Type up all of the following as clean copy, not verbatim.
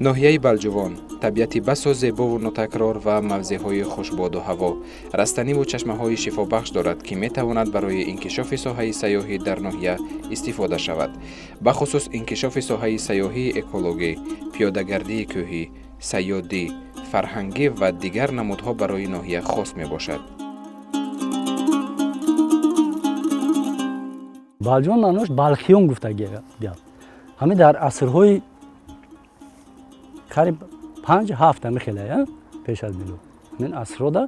Ноҳияи Балҷувон табиати басо зебову нотакрор ва мавзеъҳои хушбоду ҳаво, растаниву чашмаҳои шифобахш дорад, ки метавонад барои инкишофи соҳаи сайёҳӣ дар ноҳия истифода шавад. Бахусус инкишофи соҳаи сайёҳии экологӣ, пиёдагардии кӯҳӣ, сайёдӣ, фарҳангӣ ва дигар намудҳо барои ноҳия хос мебошад. Балҷувон маънош балхиён гуфта гап. Ҳамин дар асрҳои қариб 5-7 ҳами хеле пеш аз милод ҳамин асрҳода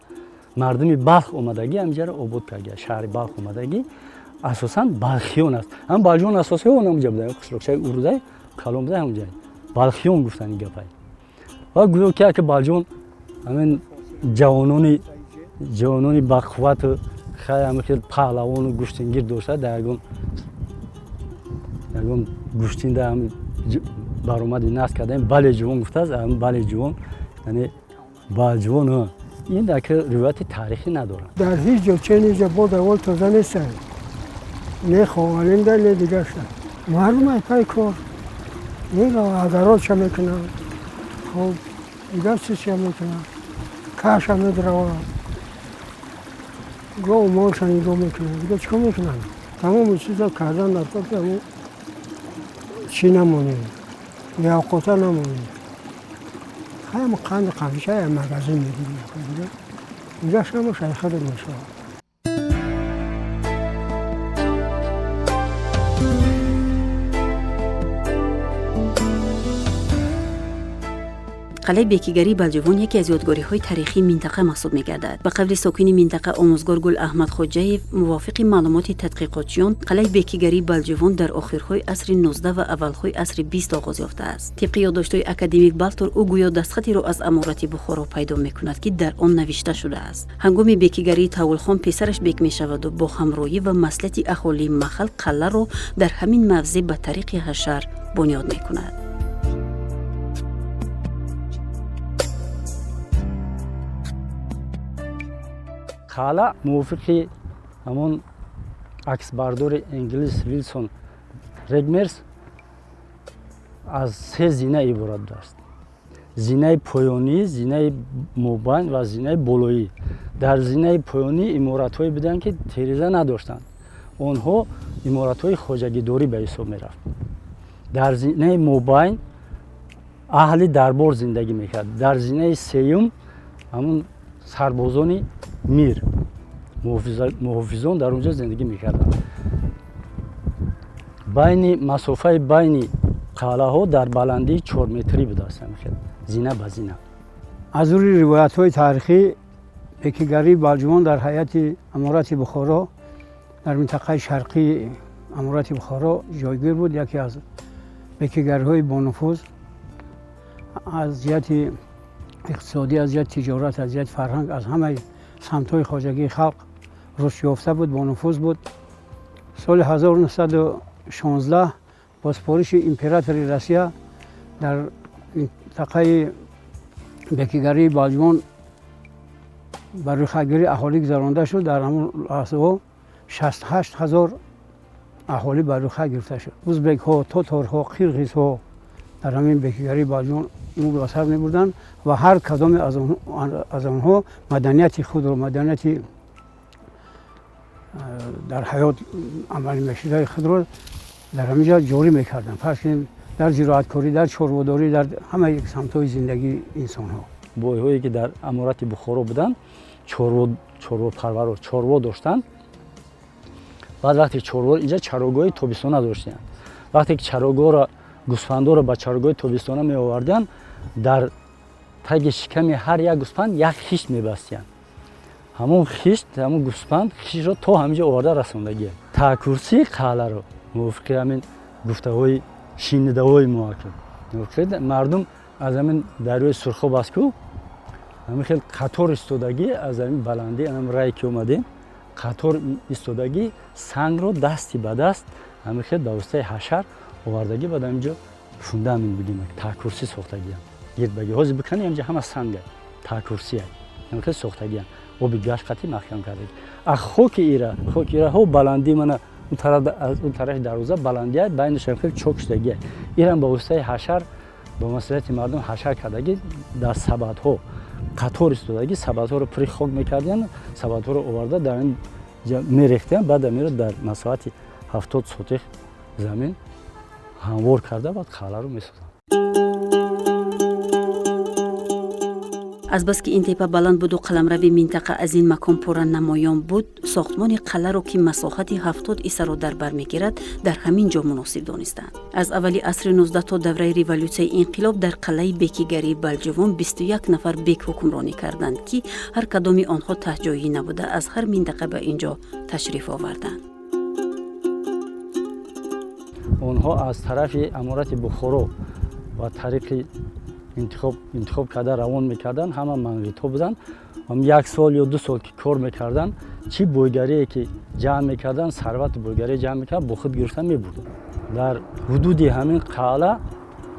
мардуми Балх омадагӣ ҳаминҷаро обод карда, шаҳри Балх омадагӣ асосан балхиён аст. Ҳам Балҷувон асосии он ҳаминҷа буда, қишлоқчаи Урузай калон буда, ҳаминҷа балхиён гуфтан ин гапай. Ва гӯё ки ака Балҷувон ҳамин ҷавонони бақуввату хай ҳамин хел паҳлавону гӯштингир дошта, дар ягон гӯштинда ҳамин баромади насб кардаем, бале ҷувон гуфтааст, бале ҷувон, яъне балҷувон. Ин ака ривояти таърихӣ надорад. Дар ҳеҷ ҷо чен ҷо бо давол тоза нестанд, не ховалинда, не дигарша. Мардум ай пай кор агаротша мекунанд, хоб дигар чизша мекунанд, каша медраванд, гов молша нигоҳ мекунанд, дигар чӣ кор мекунанд? Тамоми чиза кардан дар кор ки ҳамун чӣ намонем, беавқота намонем. Ҳам қанди қамча магазин мегирем, дигар шамаш ай худат мешавад. Қалъаи бекигарии Балҷувон яке аз ёдгориҳои таърихии минтақа маҳсуб мегардад. Ба қавли сокини минтақа омӯзгор Гул Аҳмад Хоҷаев, мувофиқи маълумоти тадқиқотчиён, қалъаи бекигарии Балҷувон дар охирҳои асри 19 ва аввалҳои асри 20 оғоз ёфтааст. Тибқи ёддоштҳои академик Балтор, ӯ гӯё дастхатеро аз аморати Бухоро пайдо мекунад, ки дар он навишта шудааст: ҳангоми бекигарии Тавулхон писараш бек мешаваду бо ҳамроҳӣ ва маслиҳати аҳолии маҳал қалъаро дар ҳамин мавзеъ ба тариқи ҳашар бунёд мекунад. Қалъа мувофиқи ҳамон аксбардори инглис Вилсон Регмерс аз се зина иборат будааст: зинаи поёнӣ, зинаи мобайн ва зинаи болоӣ. Дар зинаи поёнӣ иморатҳое буданд, ки тереза надоштанд, онҳо иморатҳои хоҷагидорӣ ба ҳисоб мерафт. Дар зинаи мобайн аҳли дарбор зиндагӣ мекард, дар зинаи сеюм ҳамун сарбозони мир, муҳофизон дар он ҷо зиндагӣ мекарданд. Байни масофаи байни қалъаҳо дар баландии 4 метрӣ будааст, зина ба зина. Аз рӯи ривоятҳои таърихӣ Бекигарии Балҷувон дар ҳайати Аморати Бухоро дар минтақаи шарқии Аморати Бухоро ҷойгир буд. Яке аз бекигариҳои бонуфуз аз ҷиҳати иқтисодӣ, аз ҷиҳати тиҷорат, аз ҷиҳати фарҳанг, аз ҳамаи самтҳои хоҷагии халқ рушд ёфта буд, бонуфуз буд. Соли 1916 бо супориши императори Россия дар минтақаи бекигарии Балҷувон ба рӯйхатгирии аҳолӣ гузаронда шуд. Дар ҳамон лаҳзаҳо 68 ҳазор аҳолӣ ба рӯйхат гирифта шуд. Узбекҳо, тоторҳо, қирғизҳо дар ҳамин бекигарии Балҷувон умр ба сар мебурданд ва ҳар кадоме аз онҳо маданияти худро, маданияти дар ҳаёт амалӣ мешудаи худро дар ҳамин ҷо ҷорӣ мекарданд. Фарз кунем, дар зироаткорӣ, дар чорводорӣ, дар ҳамаи самтҳои зиндагии инсонҳо. Бойҳое ки дар Аморати Бухоро буданд, чорвопарваро чорво доштанд. Баъд вақте чорво инҷа чарогоҳи тобистона доштанд, вақте ки чарогоҳро, гӯсфандоро ба чарогоҳи тобистона меоварданд, дар таги шиками ҳар як гӯсфанд як хишт мебастиянд. Ҳамон хишт, ҳамон гӯсфанд хиштро то ҳаминҷо оварда расондагия. Таъкурсии қалъаро мувофиқи ҳамин гуфтаҳои шинидаҳои мо мардум аз ҳамин дарёи Сурхоб аст ку, ҳамин хел қатор истодагӣ аз ҳамин баландӣ, ҳамин рае ки омадем, қатор истодагӣ сангро дасти ба даст ҳамин хел ба воситаи ҳашар овардагӣ, баъд ҳаминҷо фундамент бигем, таъкурсӣ сохтагиям гирдбагӣ. Ҳозир бикани, ҳаминҷа ҳама санга, таъкурсия ҳамин хел сохтагиям, оби гашт қатӣ маҳкам кардагӣ. А хоки ира, хоки ираҳо баландӣ, мана он тарафи дарвоза баландия, байнаш ҳам хел чок шудагия. Ирам ба воситаи ҳашар, ба масъулияти мардум ҳашар кардагӣ, дар сабадҳо қатор истодагӣ, сабадҳоро пури хок мекардиянд, сабадҳоро оварда дар ин мерехтиянд, баъд амиро дар масоҳати 70 сотих замин ҳамвор карда, баъд қалъаро месозанд. Азбаски ин тепа баланд буду қаламрави минтақа аз ин макон пурра намоён буд, сохтмони қалъаро, ки масоҳати 70 исаро дар бар мегирад, дар ҳамин ҷо муносиб донистанд. Аз аввали асри 19 то давраи революсияи инқилоб дар қалъаи бекигарии Балҷувон 21 нафар бек ҳукмронӣ карданд, ки ҳар кадоми онҳо таҳҷоӣ набуда, аз ҳар минтақа ба ин ҷо ташриф оварданд. Онҳо аз тарафи Аморати Бухоро ба тариқи интихоб карда равон мекарданд, ҳама манғитҳо буданд. Як сол ё 2 сол ки кор мекарданд, чӣ бойгарие ки ҷамъ мекарданд, сарвату бойгарие ҷамъ мекарданд, бо худ гирифта мебурданд. Дар ҳудуди ҳамин қалъа,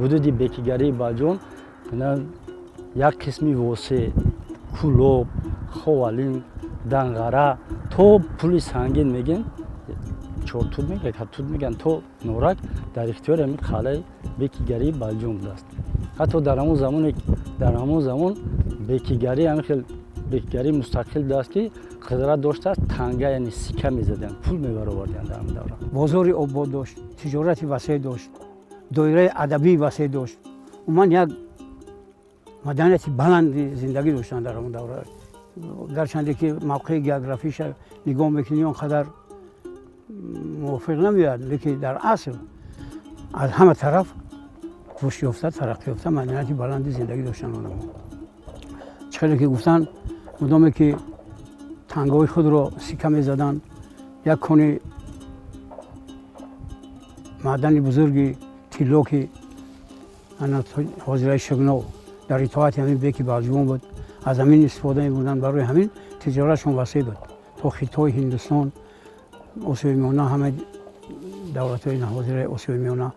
ҳудуди бекигарии Балҷувон, як қисми Восеъ, Кӯлоб, Ховалин, Данғара то пули сангин мегем, чортуд мегӯянд, катуд мегӯянд, то Норак дар ихтиёри ҳамин қалъаи бекигарии Балҷувон будааст. Ҳатто дар ҳамон замоне, дар ҳамон замон бекигарӣ ҳамин хел бекигарии мустақил будааст, ки қудрат доштааст, танга, яъне сикка мезаданд, пул мебароварданд дар ҳамин давра. Бозори обод дошт, тиҷорати васеъ дошт, доираи адабии васеъ дошт. Умуман як маданияти баланди зиндагӣ доштанд дар ҳамон давра. Гарчанде ки мавқеи географиша нигоҳ мекунӣ, он қадар мувофиқ намеояд, лекин дар асл аз ҳама тараф рушд ёфта, тараққӣ ёфта, маданияти баланди зиндагӣ доштанд одамо. Чӣ хеле ки гуфтанд, мудоме ки тангаҳои худро сикка мезаданд, як кони маъдани бузурги тилло, ки ҳозираи Шигнов дар итоати ҳамин беки Балҷувон буд, аз ҳамин истифода мебурданд. Барои ҳамин тиҷоратшон васеъ буд то Хитой, Ҳиндустон, Осиёи Миёна, ҳамаи давлатҳои ҳозираи Осиёи Миёна,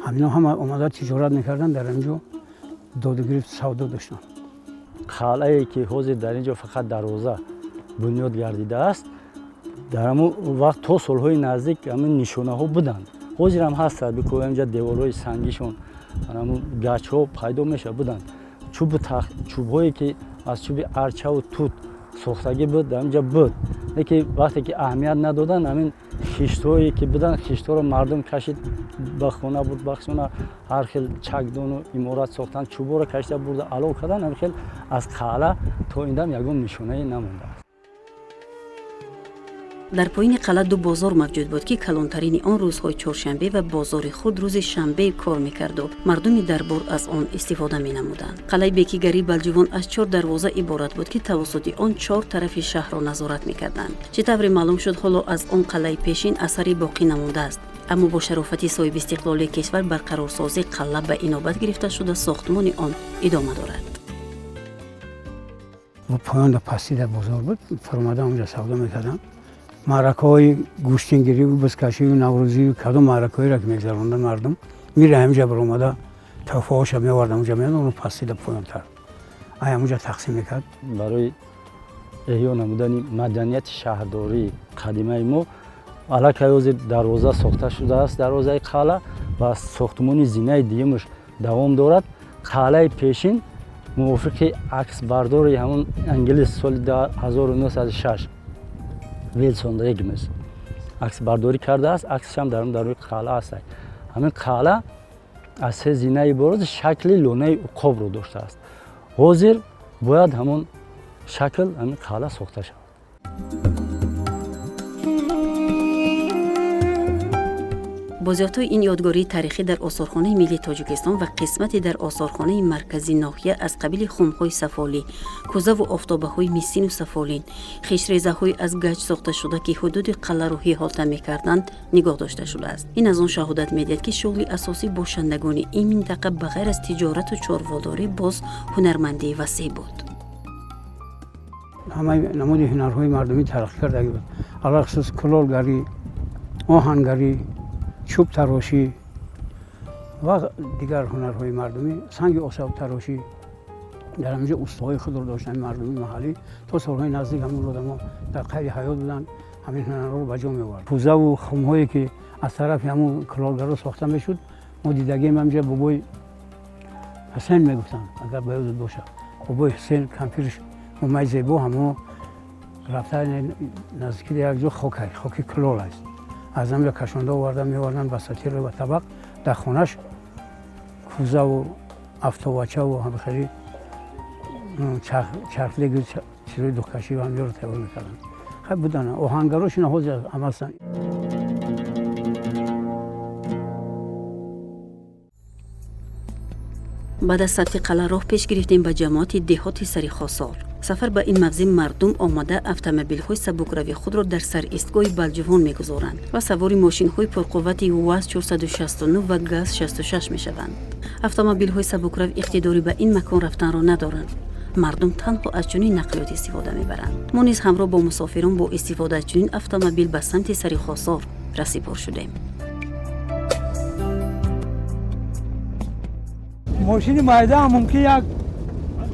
ҳамино ҳама омада тиҷорат мекарданд, дар ҳамин ҷо додугирифт савдо доштанд. Қалъае ки ҳозир дар ин ҷо фақат дарвоза бунёд гардидааст, дар ҳамон вақт то солҳои наздик ҳамин нишонаҳо буданд. Ҳозирам ҳастанд, бикӯ ҳаминҷа деворҳои сангишон, ҳамон гачҳо пайдо мешавад, буданд. Чӯбу тахт, чӯбҳое ки аз чӯби арчаву тут сохтагӣ буд, дар ҳаминҷа буд. Лекин вақте ки аҳамият надоданд, ҳамин хиштҳое ки буданд, хиштҳоро мардум кашид ба хона бурд, ба хона ҳар хел чакдону иморат сохтанд, чӯбҳоро кашида бурда алов карданд, ҳамин хел аз қалъа то ин дам ягон нишонае намондааст. Дар поини қалъа ду бозор мавҷуд буд, ки калонтарини он рӯзҳои чоршанбе ва бозори худ рӯзи шанбе кор мекарду мардуми дарбор аз он истифода менамуданд. Қалъаи бекигарии Балҷувон аз чор дарвоза иборат буд, ки тавассути он чор тарафи шаҳрро назорат мекарданд. Чӣ тавре маълум шуд, ҳоло аз он қалъаи пешин асаре боқӣ намондааст, аммо бо шарофати соҳибистиқлолии кишвар барқарорсозии қалъа ба инобат гирифта шуда, сохтмони он идома дорад. Поён да пастӣ дар бозор буд, фаромада онҷа савдо мекардам. Маъракаҳои гӯштингирию бузкашию наврӯзию кадом маъракаҳоеро ки мегзаронданд мардум, мира ҳаминҷа баромада тӯҳфаҳоша меовард, онҷа меонд, пастида поёнтар ай ҳамонҷа тақсим мекард. Барои эҳё намудани маданияти шаҳрдории қадимаи мо аллакай ҳозир дарвоза сохта шудааст, дарвозаи қалъа, ва сохтмони зинаи дуюмаш давом дорад. Қалъаи пешин мувофиқи аксбардори ҳамон англис соли 1906 Вилсон Регмес аксбардорӣ кардааст. Аксашам дар рӯи қалъа аст. Ҳамин қалъа аз се зина иборат шакли лонаи уқобро доштааст. Ҳозир бояд ҳамон шакл ҳамин қалъа сохта шавад. Бозёфтҳои ин ёдгории таърихӣ дар осорхонаи миллии Тоҷикистон ва қисмате дар осорхонаи марказии ноҳия аз қабили хумҳои сафолӣ, кӯзаву офтобаҳои мисину сафолин, хишрезаҳои аз гач сохташуда, ки ҳудуди қалъаро иҳота мекарданд, нигоҳ дошта шудааст. Ин аз он шаҳодат медиҳад, ки шуғли асосии бошандагони ин минтақа ба ғайр аз тиҷорату чорводорӣ боз ҳунармандии васеъ буд. Ҳамаи намуди ҳунарҳои мардумӣ тараққӣ кардагӣ буд, алахусус кулолгарӣ, оҳангарӣ, чӯбтарошӣ ва дигар ҳунарҳои мардумӣ, санги осиёбтарошӣ. Дар ҳаминҷо устаҳои худро доштанд мардуми маҳаллӣ. То солҳои наздик ҳамон одамо дар қайди ҳаёт буданд, ҳамин ҳунарҳоро ба ҷо меовард. Кӯзаву хумҳое ки аз тарафи ҳамон кулолгаро сохта мешуд, мо дидагием ҳаминҷа бобои Ҳусен мегуфтанд, агар ба ёдат бошад, бобои Ҳусен кампирш умаи зебо ҳамо рафта наздики як ҷо хоки кулол аст, аз ҳамҷа кашонда оварда меоварданд ба сатир ва табақ. Дар хонаш кӯзаву афтобачаву ҳамхели чархлегу чизои духкашӣ ва ҳамҷоро тайёр мекарданд. Хай буданд оҳангарошина ҳозир ҳам ҳастанд. Баъд аз сабти қалъа роҳ пеш гирифтем ба ҷамоати деҳоти Сари Хосор. Сафар ба ин мавзеъ мардум омада автомобилҳои сабукравии худро дар саристгоҳи Балҷувон мегузоранд ва савори мошинҳои пурқуввати УАЗ 469 ва ГАЗ 66 мешаванд. Автомобилҳои сабукрав иқтидори ба ин макон рафтанро надоранд. Мардум танҳо аз чунин нақлиёт истифода мебаранд. Мо низ ҳамроҳ бо мусофирон бо истифода аз чунин автомобил ба самти Сари Хосор расипор шудем. Мошини майда мумкин як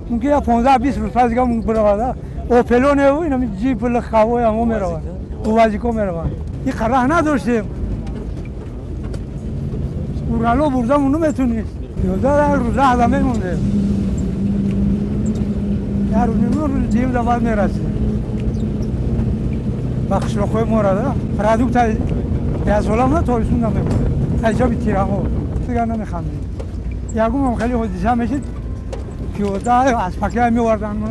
15-20 рӯз пас дига биравад. Опелоневу инами ҷип лихавой ҳамо меравад, УВАЗико меравад. Ин раҳ надоштем, Урало бурдамон наметунист. 11 рӯз раҳда мемондем, як рӯз ним рӯз дим да баъд мерасем ба қишлоқҳои мора. Продукта яксола на тобистон намебурем, ҳисоби тираҳо дигар намехандем. Ягумам хеле ҳодиса мешид, пиёда аз пакия меоварданд.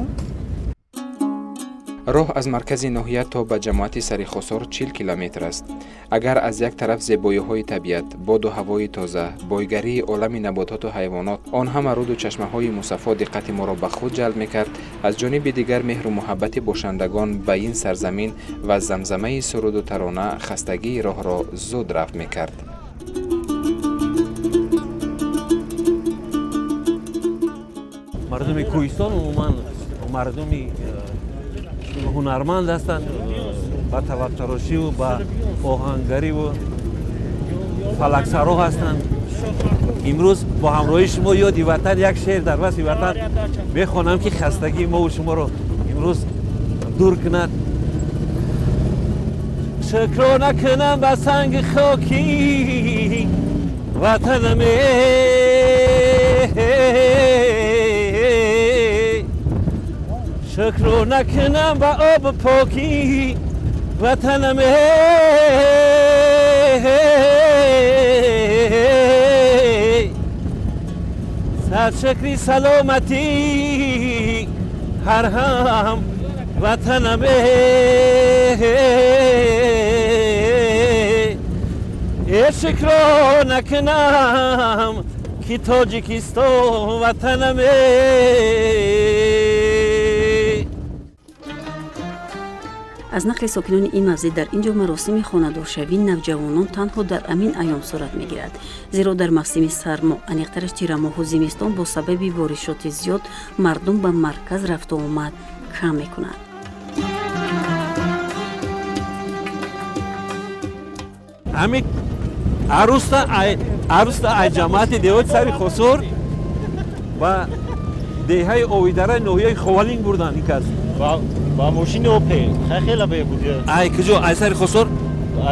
Роҳ аз маркази ноҳия то ба ҷамоати Сари Хосор 40 километр аст. Агар аз як тараф зебоиҳои табиат, боду ҳавои тоза, бойгарии олами набототу ҳайвонот, он ҳама руду чашмаҳои мусаффо диққати моро ба худ ҷалб мекард, аз ҷониби дигар меҳру муҳаббати бошандагон ба ин сарзамин ва замзамаи суруду тарона хастагии роҳро зуд рафт мекард. Мардуми кӯҳистон умуман мардуми ҳунарманд ҳастанд, ба тавақтарошиву ба оҳангариву фалаксаро ҳастанд. Имрӯз бо ҳамроҳии шумо ёди ватан як шеър дар васфи ватан мехонам, ки хастагии мову шуморо имрӯз дур кунад. Шукро накунам ба санги хоки ватанаме, шукро накунам ба оби покӣ ватанаме, саршукри саломатӣ ҳар ҳам ватанаме. шукро накунам ки Тоҷикистон ватанаме. Аз нақли сокинони ин мавзеъ дар ин ҷо маросими хонадоршавии навҷавонон танҳо дар амин айём сурат мегирад, зеро дар мавсими сармо, аниқтараш тирамоҳу зимистон, бо сабаби боришоти зиёд мардум ба марказ рафту омад кам мекунад. Ҳамин арӯста ай ҷамоати деҳоти сари Хосор ба деҳаи Овидараи ноҳияи Ховалинг бурданд ин кас. Ба мошини Опел. Хеле бебуд. Ай куҷо? Ай сари Хосор?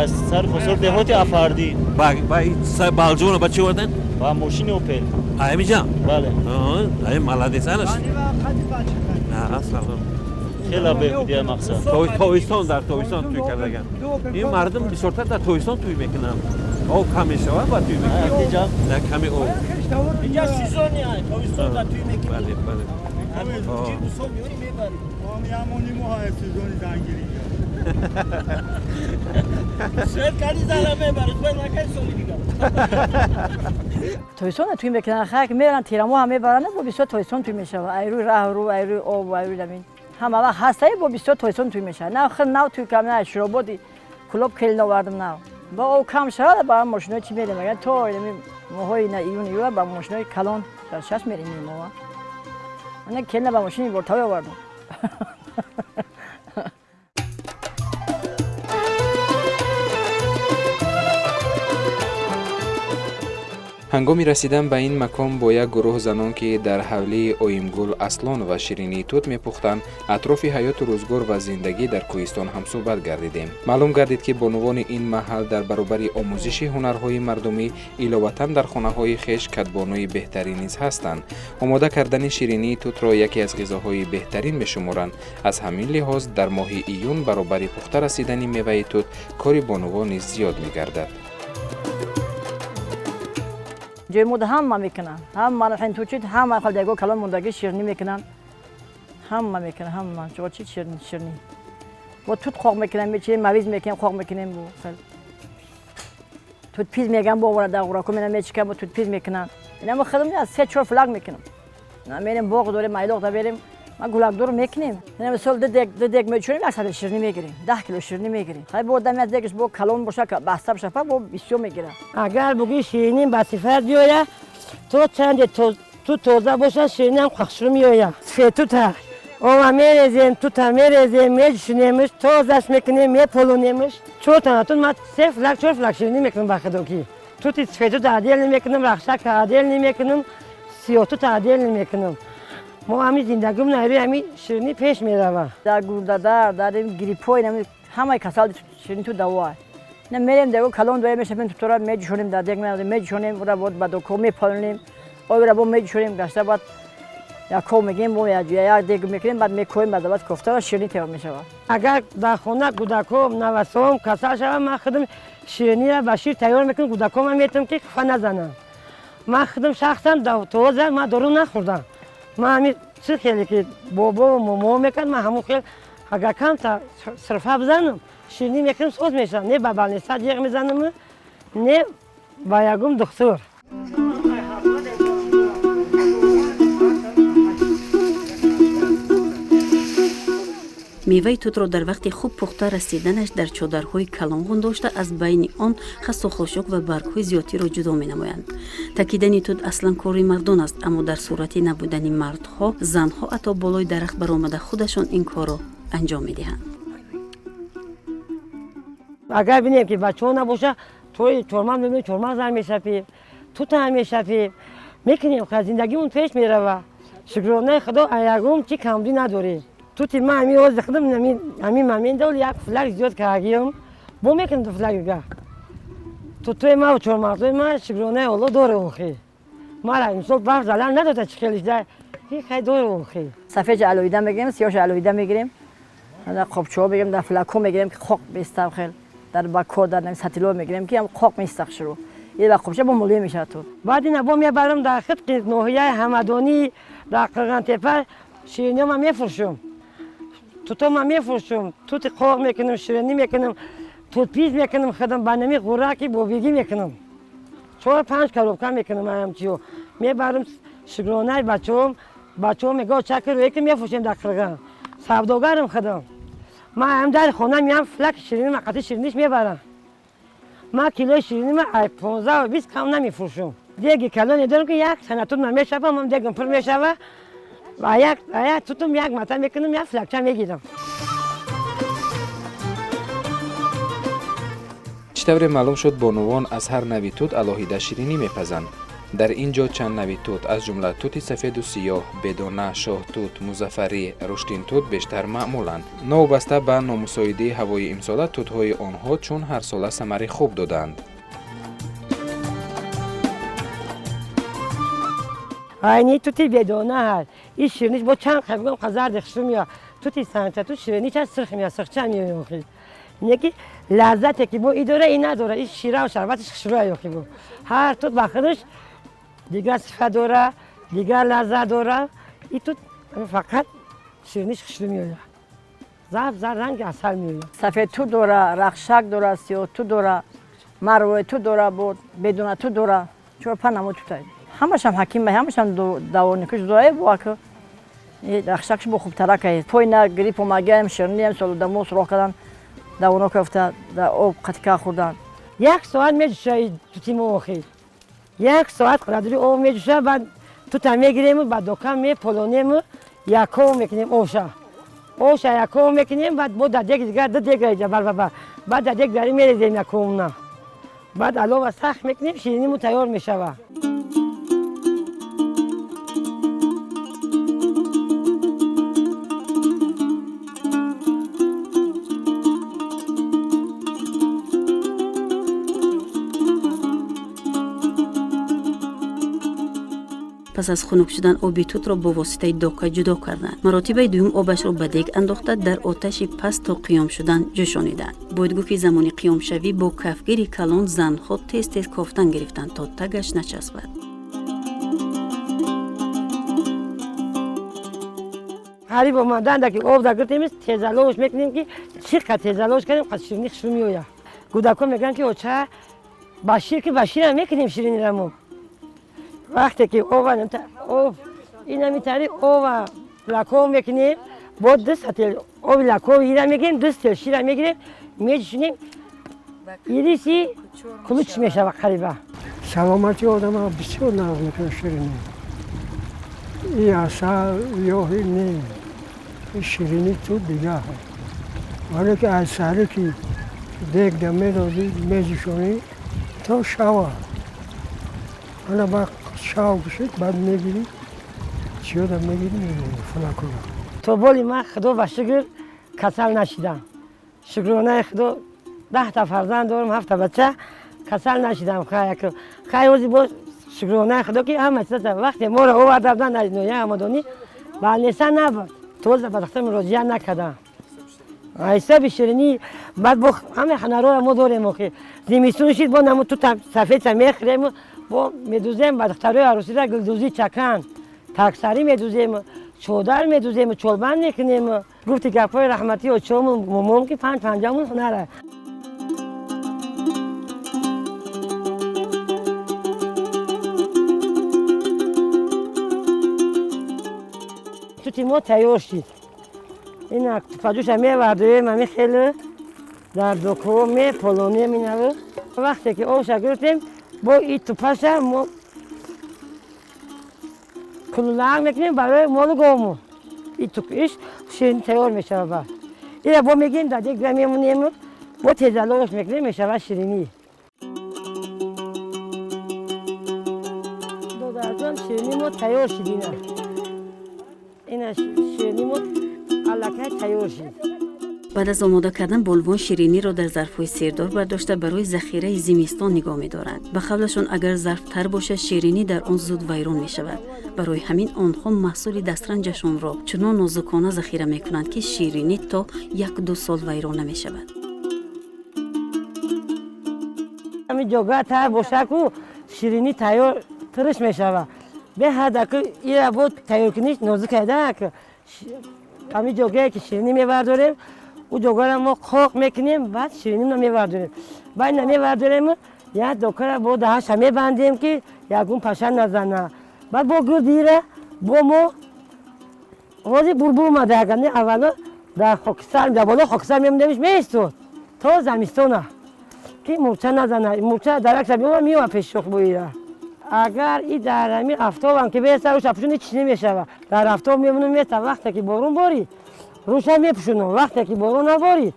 Аз сари Хосор деҳоти Афардӣ. Ба Балҷувона ба чӣ оварданд? Ба мошини Опел. Ай ҳамиҷа? Бале. Ай молодец анаш. Салом. Хеле бебуд мақсад. Тобистон дар тобистон тӯй кардаган. Ин мардум бисёртар дар тобистон тӯй мекунанд. Об кам мешавад ба тӯй мекунанд. На ками об. Инҷа сезони ай тобистон дар тӯй мекунанд. Бале, бале. Тобистон тӯй мекунанд, хак меранд, тирамоҳ ҳам мебаранд, бо бисёр тобистон тӯй мешавад. Ай рӯи раҳ рӯ, ай рӯи об, ай рӯи замин. Ҳама вақт ҳастае, бо бисёр тобистон тӯй мешавад. Нав хел нав тӯй кардам, на Ширободи Кӯлоб келин овардам нав. Бо об кам шавад, ба мошинои чӣ мерем? Агар то моҳҳои июн июл ба мошинои калон дар шаш мерем мо. Ман келина ба мошини бортавӣ овардам. Ҳангоми расидан ба ин макон бо як гурӯҳ занон, ки дар ҳавлии Оимгул Аслон ва ширинии тут мепухтанд, атрофи ҳаёту рӯзгор ва зиндагӣ дар кӯҳистон ҳамсӯҳбат гардидем. Маълум гардид, ки бонувони ин маҳал дар баробари омӯзиши ҳунарҳои мардумӣ иловатан дар хонаҳои хеш кадбонуи беҳтарин низ ҳастанд. Омода кардани ширинии тутро яке аз ғизоҳои беҳтарин мешуморанд. Аз ҳамин лиҳоз дар моҳи июн баробари пухта расидани меваи тут кори бонувон низ зиёд мегардад. Ҷои мода ҳама мекунанд, ҳама тучид, ҳама халдего калон мондагӣ ширинӣ мекунанд, ҳама мекунанд, ҳама чӣ ширинӣ, ширинӣ. Бо тут қоқ мекунем, мечинем, мавиз мекунем, қоқ мекунем, бо тут пиз меган, бо овара дар ғурако мена мечикам, бо тут пиз мекунанд. Ина мо худам аз 3-4 флаг мекунам. Мерем боғ дорем, майлоқ да берем, ма гулакдор мекунем. Ина мисол ду дег мечунем, як сатил ширинӣ мегирем, 10 кило ширинӣ мегирем. Хай бо одам як дегаш бо калон боша, баста боша, бо бисёр мегирад. Агар бугӯи ширинӣ ба сифат биёяд, то чанде ту тоза бошад, ширинам хушрӯ меояд. Сфетута ова мерезем, тута мерезем, меҷушонемш, тозаш мекунем, меполонемш. Чор тана тут ман 3 флаг, 4 флаг ширинӣ мекунам ба худокӣ. Тути сфетута отдельно мекунам, рахшака отдельно мекунам, сиёҳтута отдельно мекунам. Мо ҳамин зиндагимон рӯи ҳамин ширинӣ пеш меравад. Дар гурдадар, дар гриппҳо, ҳамаи касал ширинӣ ту даво. На мерем дего калон дое мешавем, тутора меҷушонем, дар дег меҷушонем, ура бод ба доко мепалонем, обра бо меҷушонем, гашта баъд яков мегирем, бо як дег мекунем, баъд мекоем, баъд баъд кофта ва ширинӣ тайёр мешавад. Агар дар хона кӯдаком, навасом касал шавад, ман худам шириниро ба шир тайёр мекунам, кӯдакомам метавонам ки хуфа назанам. Ман худам шахсан тоза ман дору нахӯрдам. Ман ҳамин чӣ хеле ки бобо момоҳо мекард, ман ҳамон хел агар камта сирфа бизанам, ширинӣ мекунам, соз мешавам. Не ба балниса ҷеғ мезанам, не ба ягон духтур. Меваи тутро дар вақти хуб пухта расиданаш дар чодарҳои калон гундошта аз байни он хасу хошок ва баргҳои зиёдтиро ҷудо менамоянд. Такидани тут аслан кори мардон аст, аммо дар сурати набудани мардҳо занҳо ҳатто болои дарахт баромада худашон ин корро анҷом медиҳанд. Агар бинем ки бачаҳо набоша, тои чормағз мебинем, чормағз ҳам мешапем, тут ҳам мешапем, мекунем, зиндагимон пеш мерава. Шукронаи Худо, ягон чи камбудӣ надорем. Тути ман ҳамин ҳозир худам ҳамин момент як флаг зиёд кардагиам, бо мекунам ду флаг дига. Тутои ман ва чормағзои ман шукронаи Алло дорем охи. Мара мисол барф залал надода чӣ хелиш да, хай дорем охи. Сафедша алоҳида мегирем, сиёҳша алоҳида мегирем, дар қобчаҳо мегирем, дар флагҳо мегирем, ки қоқ меистад хел, дар бакҳо, дар сатилҳо мегирем, ки ҳам қоқ меистад шурӯъ. Ин ба қобча бо мулоим мешавад тут. Баъд ина бо мебарам дар хидқи ноҳияи Ҳамадонӣ, дар Қирғантепа шириниҳома мефурӯшам. Тутома мефурӯшам, тути қоқ мекунам, ширинӣ мекунам, Тутпиз мекунам худам, ба нами ғураки бобигӣ мекунам. 4-5 коробка мекунам аямчиё. Мебарам шукронаи бачаҳом, бачаҳо мегӯяд чаки рӯе ки мефурӯшем дар қирған. Савдогарам худам. Ман ам дар хона меям флак ширинӣ мақати шириниш мебарам. Ман килои ширинима ай 15-20 кам намефурӯшам. Деги калоне дорам ки як сана тут намешава, ман дегам пур мешава. Ва як тутум як мата мекунам, як флакча мегирам. Чӣ тавре маълум шуд, бонувон аз ҳар нави тут алоҳида ширинӣ мепазанд. Дар ин ҷо чанд нави тут, аз ҷумла тути сафеду сиёҳ, бедона, шоҳтут, музаффарӣ, руштинтут бештар маъмуланд. Новобаста ба номусоидии ҳавои имсола, тутҳои онҳо чун ҳарсола самари хуб доданд. Айни тути бедона ҳаст. Ин шириниш бо чанд қабигом зарди хушрӯ меояд. Тути санча тут шириниш ҳаст, сирх меояд, сирхча меояд. Неки лаззате ки бо и дора, и надора. И шираву шарбатиш хушрӯ охи бо. Ҳар тут ба худаш дигар сифат дора, дигар лаззат дора. И тут фақат шириниш хушрӯ меояд. Зард зард ранги асал меояд. Сафед тут дора, рахшак дора, сиёҳ тут дора, марвои тут дора, бо бедона тут дора. 4-5 намуд тут аст. Ҳамашам ҳаким, ҳамашам давоникуш дорае бо ки рахшакш бо хубтарак аст. Пойна грипп омагаем, ширнием, солудамо суроғ кардан, давоно кафта, дар об қатика хӯрдан. Як соат меҷӯша тути мо охир. Як соат қадри об меҷӯша, баъд тута мегирему, ба докан меполонему, яков мекунем обша. Обша яков мекунем, баъд бо дар дег дигар ду дег раиҷа барбаба. Баъд дар дег дари мерезем яковна. Баъд алова сахт мекунем, шириниму тайёр мешава. Пас аз хунук шудан оби тутро бо воситаи дока ҷудо карданд. Маротибаи дуюм обашро ба дег андохта дар оташи паст то қиём шудан ҷӯшониданд. Бояд гуфт ки замони қиёмшавӣ бо кафгири калон занҳо тез-тез кофтан гирифтанд то тагаш начаспад. Қариб омаданда ки об дагиртем, тезаловш мекунем ки чӣ қад тезаловш кардем, қад ширинӣ хушрӯ меояд. Кӯдакҳо мегӯянд ки оча ба шир ки ба ширам мекунем ширинира мо. Вақте ки об инами тари ова лаков мекунем, бо ду сател оби лаков ира мегирем, ду сател шира мегирем, меҷӯшонем, ириси кулуч мешава қариба. Саломати одама бисёр нағз мекунад ширинӣ. И асал ёҳи не, и ширинӣ тут дигар. Вале ки аз сари ки дегда медодӣ, меҷӯшонӣ то шава. Ана ба шав бишед, баъд мегирӣ, чиёда мегирӣ, мемонӣ флакора. То боли ман худо ба шукр касал нашидам. Шукронаи худо 10 та фарзанд дорам, 7 та бача, касал нашидам. Хай ози боз шукронаи худо ки ҳама чиза вақте моро оварда буданд аз ноҳияи Ҳамадонӣ, балнеса набуд. Тоза ба дахта муроҷиат накардам. Ҳисоби ширинӣ баъд бо ҳама ҳунарҳоро мо дорем охи. Зимистон шид бо намо тута сафедса мехӯрем, бо медузем ба духтарои арӯсида гулдӯзӣ чакан, таксарӣ медузем, чодар медузем, чолбанд мекунем. Гуфти гапҳои раҳматӣ очому момом ки 5-5 ҳунар аст. Тути мо тайёр шид. Ина тупаҷӯша мевардоем, ами хеле дар докҳо меполонем инаву. Вақте ки обша гирифтем, бо и тупаша мо кулулаак мекунем барои молу говмон. И иш ширинӣ тайёр мешавад. Баъд ира бо мегирем дар дег мемонем, бо тезаловаш мекунем, мешавад ширинӣ. Додарҷон, ширинӣ мо тайёр шид. Ина ширинӣ мо аллакай тайёр шид. Баъд аз омода кардан болвон шириниро дар зарфҳои сердор бардошта барои захираи зимистон нигоҳ медоранд. Ба қавлашон агар зарф тар бошад, ширинӣ дар он зуд вайрон мешавад. Барои ҳамин онҳо маҳсули дастранҷашонро чунон нозукона захира мекунанд, ки ширинӣ то 1-2 сол вайрон намешавад. Ҳамин ҷога тар боша ку ширинӣ тайёр тириш мешавад. Беҳад аку ира бо тайёркуниш нозук айда аку. Ҳамин ҷогае ки ширинӣ мебардорем, Ӯ докара мо қоқ мекунем, баъд ширинина мевардорем. Баъд ина мевардорем, як докара бо даҳаша мебандем, ки ягон паша назана. Баъд бо гирдира бо мо ҳозир бурбур омада, агар не аввало дар хокистар, дар боло хокистар мемондемиш, меистод то замистона, ки мурча назана. Мурча даракша биёма, меома пеши шохбоира. Агар и дар ҳами афтобам ки беста, руша пӯшуни, чӣ намешава. Дар афтоб мемонам, места. Вақте ки борон борид, руша мепӯшунам, вақте ки борон наборид,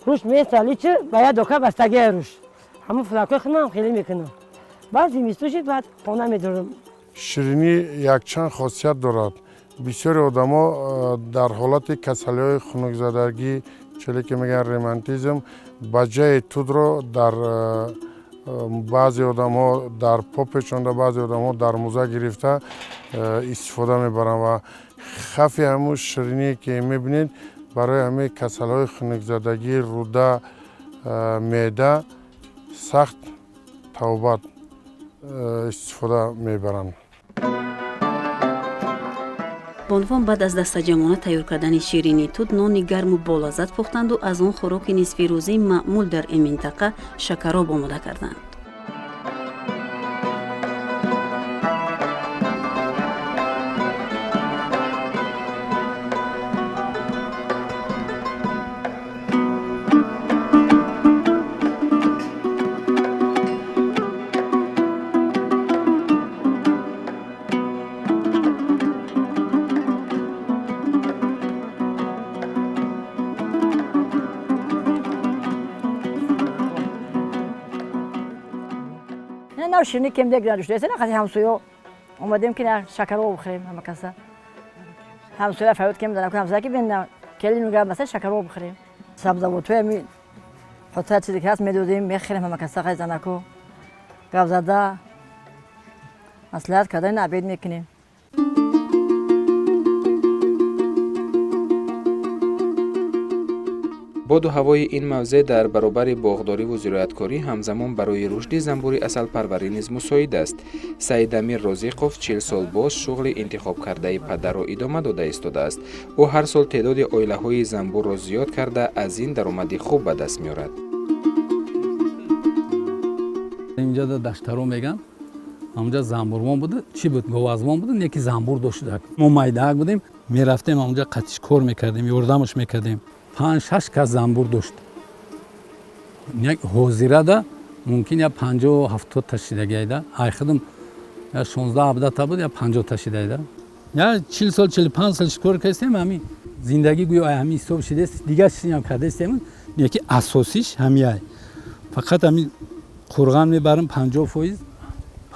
руш места. Личи ба як дока бастагия руш, ҳамун флакои худам хеле мекунам. Баъд зимистон шид, баъд хона медорам. Ширинӣ якчанд хосият дорад. Бисёри одамо дар ҳолати касалиҳои хунукзадагӣ, челе ки мегӯянд ремантизм, ба ҷайи тудро дар баъзе одамҳо дар по печонда, баъзе одамҳо дар муза гирифта истифода мебаранд ва хафи ҳамун шириние ки мебинед, барои ҳамаи касалиҳои хунукзадагӣ, рӯда, меъда сахт тавбат истифода мебаранд. Бонувон баъд аз дастаҷамъона тайёр кардани ширинии тут, нони гарму болаззат пухтанду аз он хӯроки нисфирӯзии маъмул дар ин минтақа шакароб омода карданд. На ширинӣ кем дег надошта, на қади ҳамсоё омадем, ки на шакароб бихӯрем. Ҳама каса ҳамсоя фарёд кем дар ҳамсоя, ки бин келин мегӯяд, масалан, шакароб бихӯрем. Сабзавотҳои ами хотира чизе ки ҳаст, медодем, мехӯрем. Ҳама каса қай занако гап зада, маслиҳат карда, обед мекунем. Боду ҳавои ин мавзеъ дар баробари боғдориву зироаткорӣ ҳамзамон барои рушди занбури асалпарварӣ низ мусоид аст. Саидамир Розиқов 40 сол боз шуғли интихобкардаи падарро идома дода истодааст. Ӯ ҳар сол теъдоди оилаҳои занбурро зиёд карда, аз ин даромади хуб ба даст меорад. Инҷа даштаро меган, ҳамунҷа занбурмон буда, чӣ буд, говазмон буда, не ки занбур дошт. Мо майдаак будем, мерафтем ҳамунҷа, қатиш кор мекардем, ёрдамаш мекардем. 5-6 кас занбур дошт. Як ҳозирада мумкин я 50-70 та шидагиайда. Ай худам я 16-17 та буд, я 50 та шидайда. Я 40 сол, 45 сол кор кардем, ҳами зиндагӣ гӯё ай ҳами ҳисоб шидест, дигар чизам кардестем, яки асосиш ҳамияй. Фақат ҳами қурған мебарам 50%,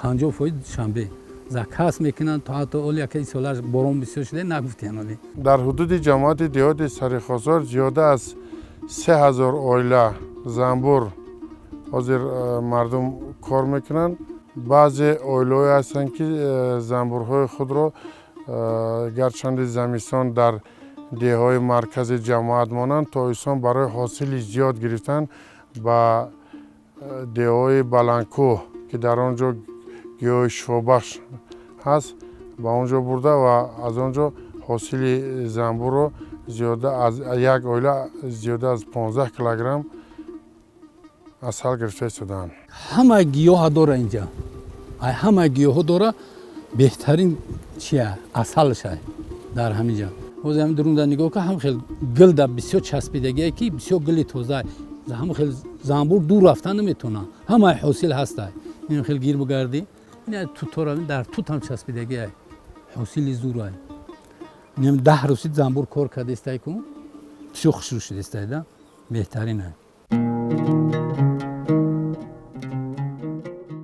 50% душанбе. Заказ мекунанд, то ҳатто оли яке солаш борон бисёр шуда, нагуфтем оли. Дар ҳудуди ҷамоати деҳоти Сарихосор зиёда аз 3000 оила занбур ҳозир мардум кор мекунанд. Баъзе оилаҳое ҳастанд, ки занбурҳои худро гарчанде замистон дар деҳҳои маркази ҷамоат монанд, тобистон барои ҳосили зиёд гирифтан ба деҳҳои баландкӯҳ, ки дар он ҷо гиёҳи шифобахш ҳаст, ба он ҷо бурда ва аз он ҷо ҳосили занбурро зиёда аз як оила зиёда аз 15 килограмм асал гирифта истодаанд. Ҳама гиёҳа дора инҷа, ай ҳама гиёҳо дора, беҳтарин чия асалша дар ҳамин ҷа. Ҳозир ҳамин дурунда нигоҳ кун, ҳам хел гил да бисёр часпидагие, ки бисёр гили тоза, ҳам хел занбур дур рафта наметавонад, ҳамаи ҳосил ҳастай. Ин хел гир бигардӣ, ин тутора дар тут ҳам часпидагиай, ҳосили зурай. Инам 10 рӯзи занбур кор кардестай ку, бисёр хушрӯ шудестай да, беҳтаринай.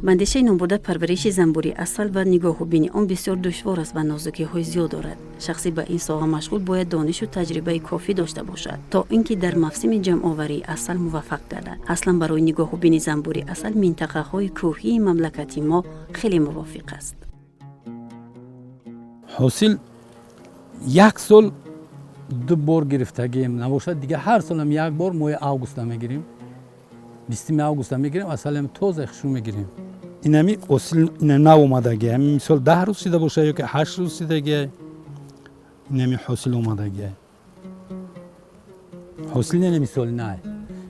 Ба андешаи номбурда, парвариши занбури асал ва нигоҳубини он бисёр душвор аст ва нозукиҳои зиёд дорад. Шахси ба ин соҳа машғул бояд донишу таҷрибаи кофӣ дошта бошад, то ин ки дар мавсими ҷамъоварии асал муваффақ гардад. Аслан барои нигоҳубини занбури асал минтақаҳои кӯҳии мамлакати мо хеле мувофиқ аст. Ҳосил як сол ду бор гирифтагием набошад, дигар ҳар солам як бор моҳи августа мегирем, 20 августа мегирем, асалам тоза хушрӯ мегирем. Инами ҳосил нав омадагӣ, ҳамин мисол 10 рӯз шида бошад ё ки 8 рӯз шидагӣ, инами ҳосил омадагӣ. Ҳосил не, мисоли най.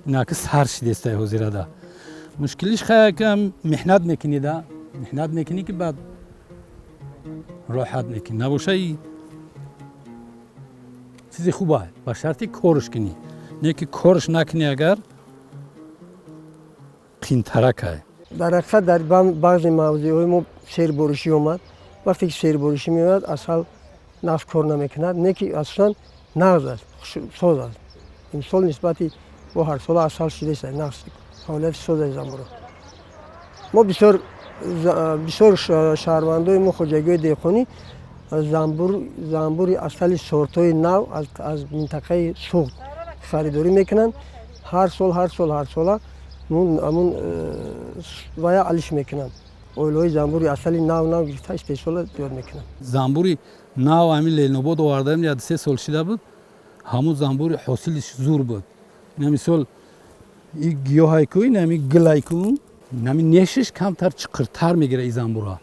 Инаки сар шидестай ҳозирада. Мушкилиш хая меҳнат мекунӣ да, меҳнат мекунӣ ки баъд роҳат мекунӣ. Набоша и чизи хуба, ба шарти корш кунӣ. Не ки корш накунӣ, агар қинтаракай. Дар ҳақиқат, дар баъзе мавзеъҳои мо серборишӣ омад. Вақте ки серборишӣ меояд, асал нағз кор намекунад, не ки асосан нағз аст, соз аст. Имсол нисбати бо ҳарсола асал шудааст, нағз фаъолияти созаи занбуро. Мо бисёр бисёр шаҳрвандои мо, хоҷагиҳои деҳқонӣ, занбури асали сортҳои нав аз минтақаи Суғд харидорӣ мекунанд. Ҳар сол, ҳар сол, ҳар сола ҳамун вая алиш мекунанд. Оилаҳои занбури асали нав нав гирифта истеҳсола зиёд мекунанд. Занбури нав ҳамин Ленобод овардаем, як 3 сол шида буд. Ҳамун занбури ҳосилиш зур буд. Ина мисол и гиёҳайку, инами гилайку, инами нешиш камтар чиқиртар мегира и занбура.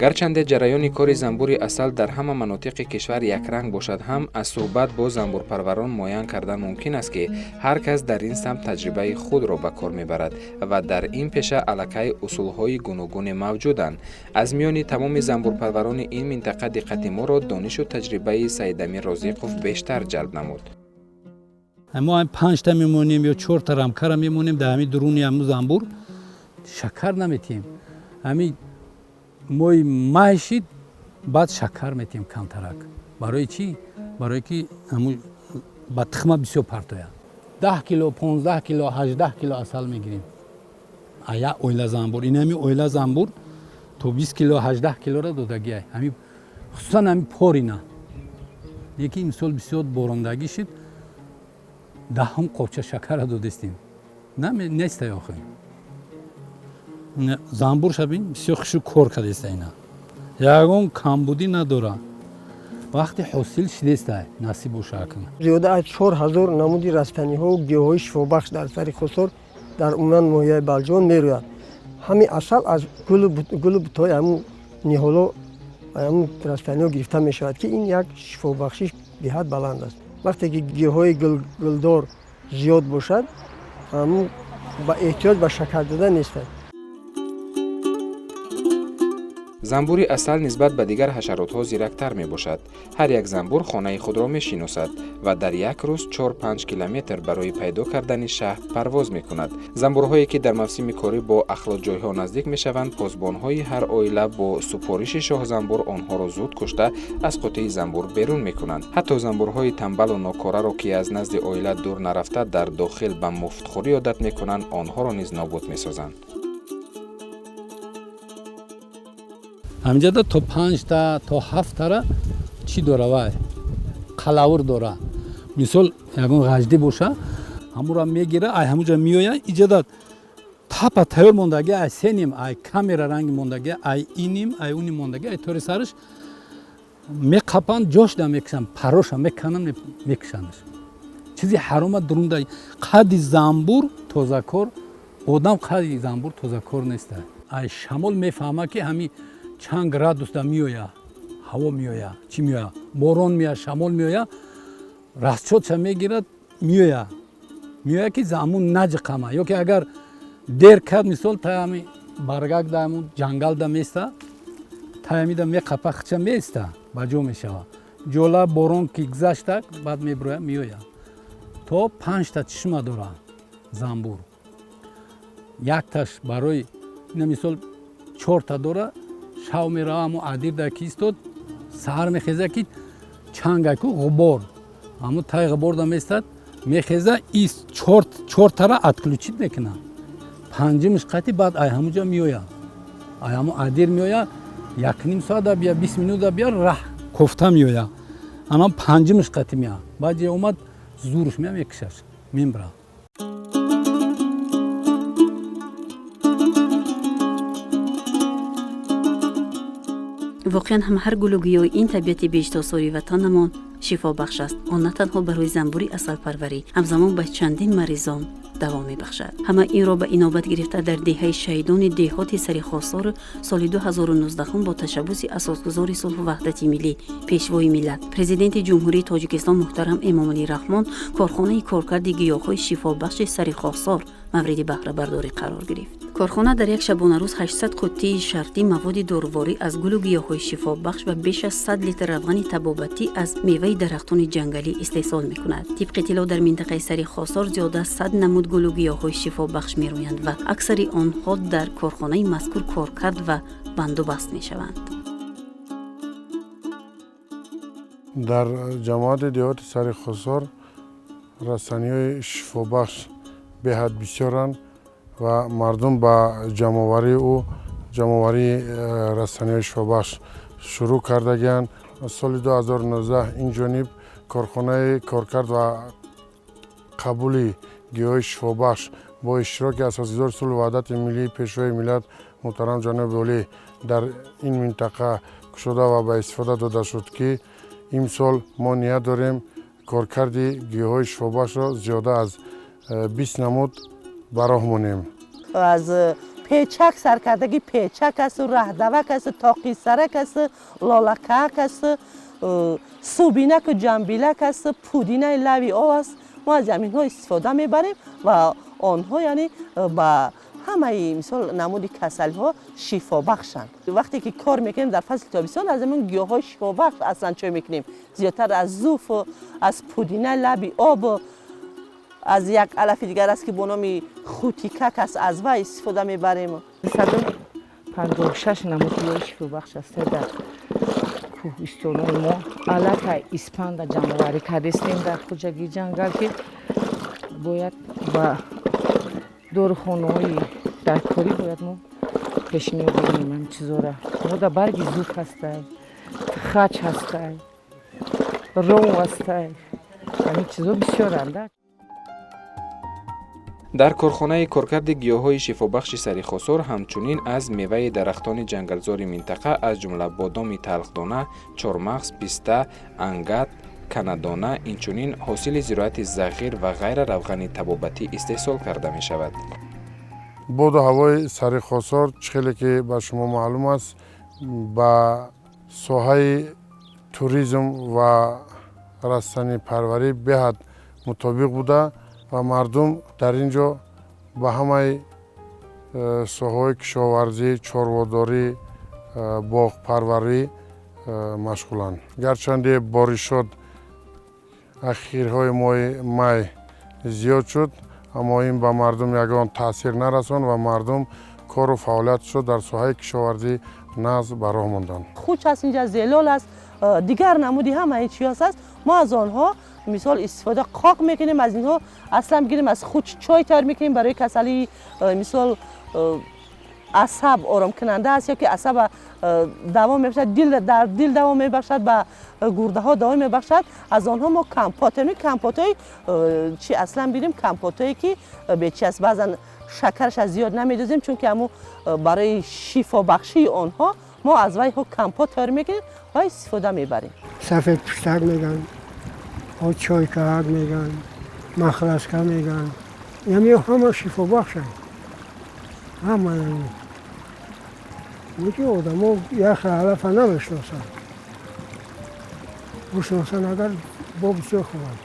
Гарчанде ҷараёни кори занбури асал дар ҳама манотиқи кишвар якранг бошад ҳам, аз суҳбат бо занбурпарварон муайян кардан мумкин аст, ки ҳар кас дар ин самт таҷрибаи худро ба кор мебарад ва дар ин пеша аллакай усулҳои гуногуне мавҷуданд. Аз миёни тамоми занбурпарварони ин минтақа диққати моро донишу таҷрибаи Саидамир Розиқов бештар ҷалб намуд. Мо панҷта мемонем ё чорта рамкара мемонем дар ҳамин дуруни ҳамун занбур, шакар наметиҳем. Ҳамин моҳи май шид, баъд шакар метиҳем камтарак. Барои чӣ? Барое ки ҳамун ба тухма бисёр партояд. 10 кило, 15 кило, 18 кило асал мегирем а як оила занбур. Ин ҳами оила занбур то 20 кило, 18 килора додагиай, ҳами хусусан ҳами порина. Лекин имсол бисёр борондагӣ шид, даҳум қопча шакара додестем, нестай охир. Занбур шабин бисёр хушрӯ кор кардеста, ина ягон камбудӣ надора. Вақти ҳосил шидестай, насиб боша акн. Зиёда аз 4000 намуди растаниҳову гиёҳҳои шифобахш дар Сари Хосор, дар умуман ноҳияи Балҷувон мерӯяд. Ҳамин асал аз гулу бутҳои ҳамун ниҳоло, ҳамун растаниҳо гирифта мешавад, ки ин як шифобахшиш беҳад баланд аст. Вақте ки гиёҳҳои гулдор зиёд бошад, ҳамун ба эҳтиёҷ ба шакар дода нестад. Занбури асал нисбат ба дигар ҳашаротҳо зирактар мебошад. Ҳар як занбур хонаи худро мешиносад ва дар як рӯз 4-5 километр барои пайдо кардани шаҳд парвоз мекунад. Занбурҳое ки дар мавсими корӣ бо ахлотҷойҳо наздик мешаванд, посбонҳои ҳар оила бо супориши шоҳзанбур онҳоро зуд кушта, аз қутии занбур берун мекунанд. Ҳатто занбурҳои тамбалу нокораро, ки аз назди оила дур нарафта, дар дохил ба муфтхӯрӣ одат мекунанд, онҳоро низ нобуд месозанд. Ҳаминҷода то панҷта, то ҳафтара чӣ дора, вай қалавур дора. Мисол, ягон ғаждӣ боша, ҳамура мегира, ай ҳамуҷа меоя иҷода, тапа тайёр мондаги, ай сеним, ай камера ранги мондаги, ай иним, ай уним мондаги, ай тори сараш меқапанд, ҷошда мекушанд, пароша мекананд, мекушандаш. Чизи ҳарома дурунда. Қадди занбур тозакор одам, қадди занбур тозакор неста. Ай шамол мефаҳма, ки ҳами чанд градусда меоя, ҳаво меоя, чӣ меоя, борон меоя, шамол меоя, расчётша мегирад, меоя, меоя, ки ҳамун наҷиқама. Ё ки агар дер кард, мисол, таями баргак да, ҳамун ҷангалда места, таямида меқапа, хича меиста, ба ҷо мешава. Ҷола борон ки гузашта, баъд мебироя, меоя. То панҷта чишма дора занбур. Якташ барои ина, мисол, чорта дора. Шав мерава, ҳамо адирда ки истод, саҳар мехеза, ки чангаку ғубор, ҳамо тай ғуборда местад, мехеза, ис чортара отключить мекуна, панҷимиш қати баъд ай ҳамуҷа меоя, ай ҳамо адир меоя, якним соата бия, 20 минута бия, раҳ кофта меоя, ана панҷимиш қати мея. Баъд ҷе омад, зурш мея, мекушаш, мембра. Воқеан ҳам, ҳар гулу гиёҳи ин табиати беҳиштосори ватанамон шифобахш аст. Он на танҳо барои занбури асалпарварӣ, ҳамзамон ба чандин маризон даво мебахшад. Ҳама инро ба инобат гирифта, дар деҳаи Шаҳидони деҳоти Сари Хосор соли 2019 бо ташаббуси Асосгузори сулҳу ваҳдати миллӣ, Пешвои миллат, Президенти Ҷумҳурии Тоҷикистон муҳтарам Эмомалӣ Раҳмон корхонаи коркарди гиёҳҳои шифобахши Сари Хосор мавриди баҳрабардорӣ қарор гирифт. Корхона дар як шабонарӯз 800 қуттии шартӣ маводи доруворӣ аз гулу гиёҳҳои шифобахш ва беш аз 100 литр равғани табобатӣ аз меваи дарахтони ҷангалӣ истеҳсол мекунад. Тибқи иттилоъ, дар минтақаи Сари Хосор зиёда аз 100 намуд гулу гиёҳҳои шифобахш мерӯянд ва аксари онҳо дар корхонаи мазкур коркард ва бандубаст мешаванд. Дар ҷамоати деҳоти Сари Хосор растаниҳои шифобахш беҳад бисёранд ва мардум ба ҷамъоварии ӯ, ҷамъоварии растаниҳои шифобахш шурӯъ кардагианд. Соли 2019 ин ҷониб корхонаи коркард ва қабули гиёҳҳои шифобахш бо иштироки Асосгузори сулҳу ваҳдати миллӣ, Пешвои миллат муҳтарам ҷаноби олӣ дар ин минтақа кушода ва ба истифода дода шуд, ки имсол мо ният дорем коркарди гиёҳҳои шифобахшро зиёда аз 20 намуд ба роҳ монем. Аз печак саркардаги печак асту, раҳдавак асту, тоқисарак асту, лолакаак асту, субинаку ҷамбилак асту, пудинаи лави об аст. Мо аз ҳаминҳо истифода мебарем ва онҳо, яъне, ба ҳамаи, мисол, намуди касалиҳо шифобахшанд. Вақте ки кор мекунем дар фасли тобистон, аз ҳамин гиёҳҳои шифобахш аслан чой мекунем, зиёдтар аз зуфу аз пудина лаби об, аз як алафи дигар аст, ки бо номи хутикак аст, аз вай истифода мебарем. 156 намуд гиёҳи шифобахш аст дар кӯҳистонои мо. Аллакай испанда ҷамъоварӣ кардистем дар хоҷагии ҷангал, ки бояд ба дорухонаҳои даркорӣ бояд мо пешниҳод кунем ҳамин чизора. Мо дар барги зуф ҳастай, хач ҳастай, ров ҳастай, ҳамин чизо бисёранд. Дар корхонаи коркарди гиёҳҳои шифобахши Сари Хосор ҳамчунин аз меваи дарахтони ҷангалзори минтақа, аз ҷумла бодоми талхдона, чормағз, писта, ангат, канадона, инчунин ҳосили зироати зағир ва ғайра равғани табобатӣ истеҳсол карда мешавад. Боду ҳавои Сари Хосор, чӣ хеле ки ба шумо маълум аст, ба соҳаи туризм ва растанипарварӣ беҳад мутобиқ буда ва мардум дар ин ҷо ба ҳамаи соҳаҳои кишоварзӣ, чорводорӣ, боғпарварӣ машғуланд. Гарчанде боришот ахирҳои моҳи май зиёд шуд, аммо ин ба мардум ягон таъсир нарасон ва мардум кору фаъолиятшо дар соҳаи кишоварзӣ нағз ба роҳ монданд. Хуч аст инҷа, зелол аст, дигар намуди ҳамаи чиёс аст. Мо аз онҳо, мисол, истифода қоқ мекунем, аз инҳо аслан бигирем, аз хуч чой тайёр мекунем барои касалии, мисол, асаб оромкунанда аст ё ки асаб даво мебахшад, дил дар дил даво мебахшад, ба гурдаҳо даво мебахшад. Аз онҳо мо компот, компотҳои чи аслан бирем, компотҳое ки бечи аст, баъзан шакараш аз зиёд намедозем, чунки ҳамун барои шифобахшии онҳо мо аз вайҳо компот тайёр мекунем ва истифода мебарем. Сафед пуштак меган, чойкаак меган, махласка меган, ями ҳама шифобахшанд, ҳама. Ки одамо яхе алафа намешиносанд, бишиносанд агар, бо бисёр хубанд.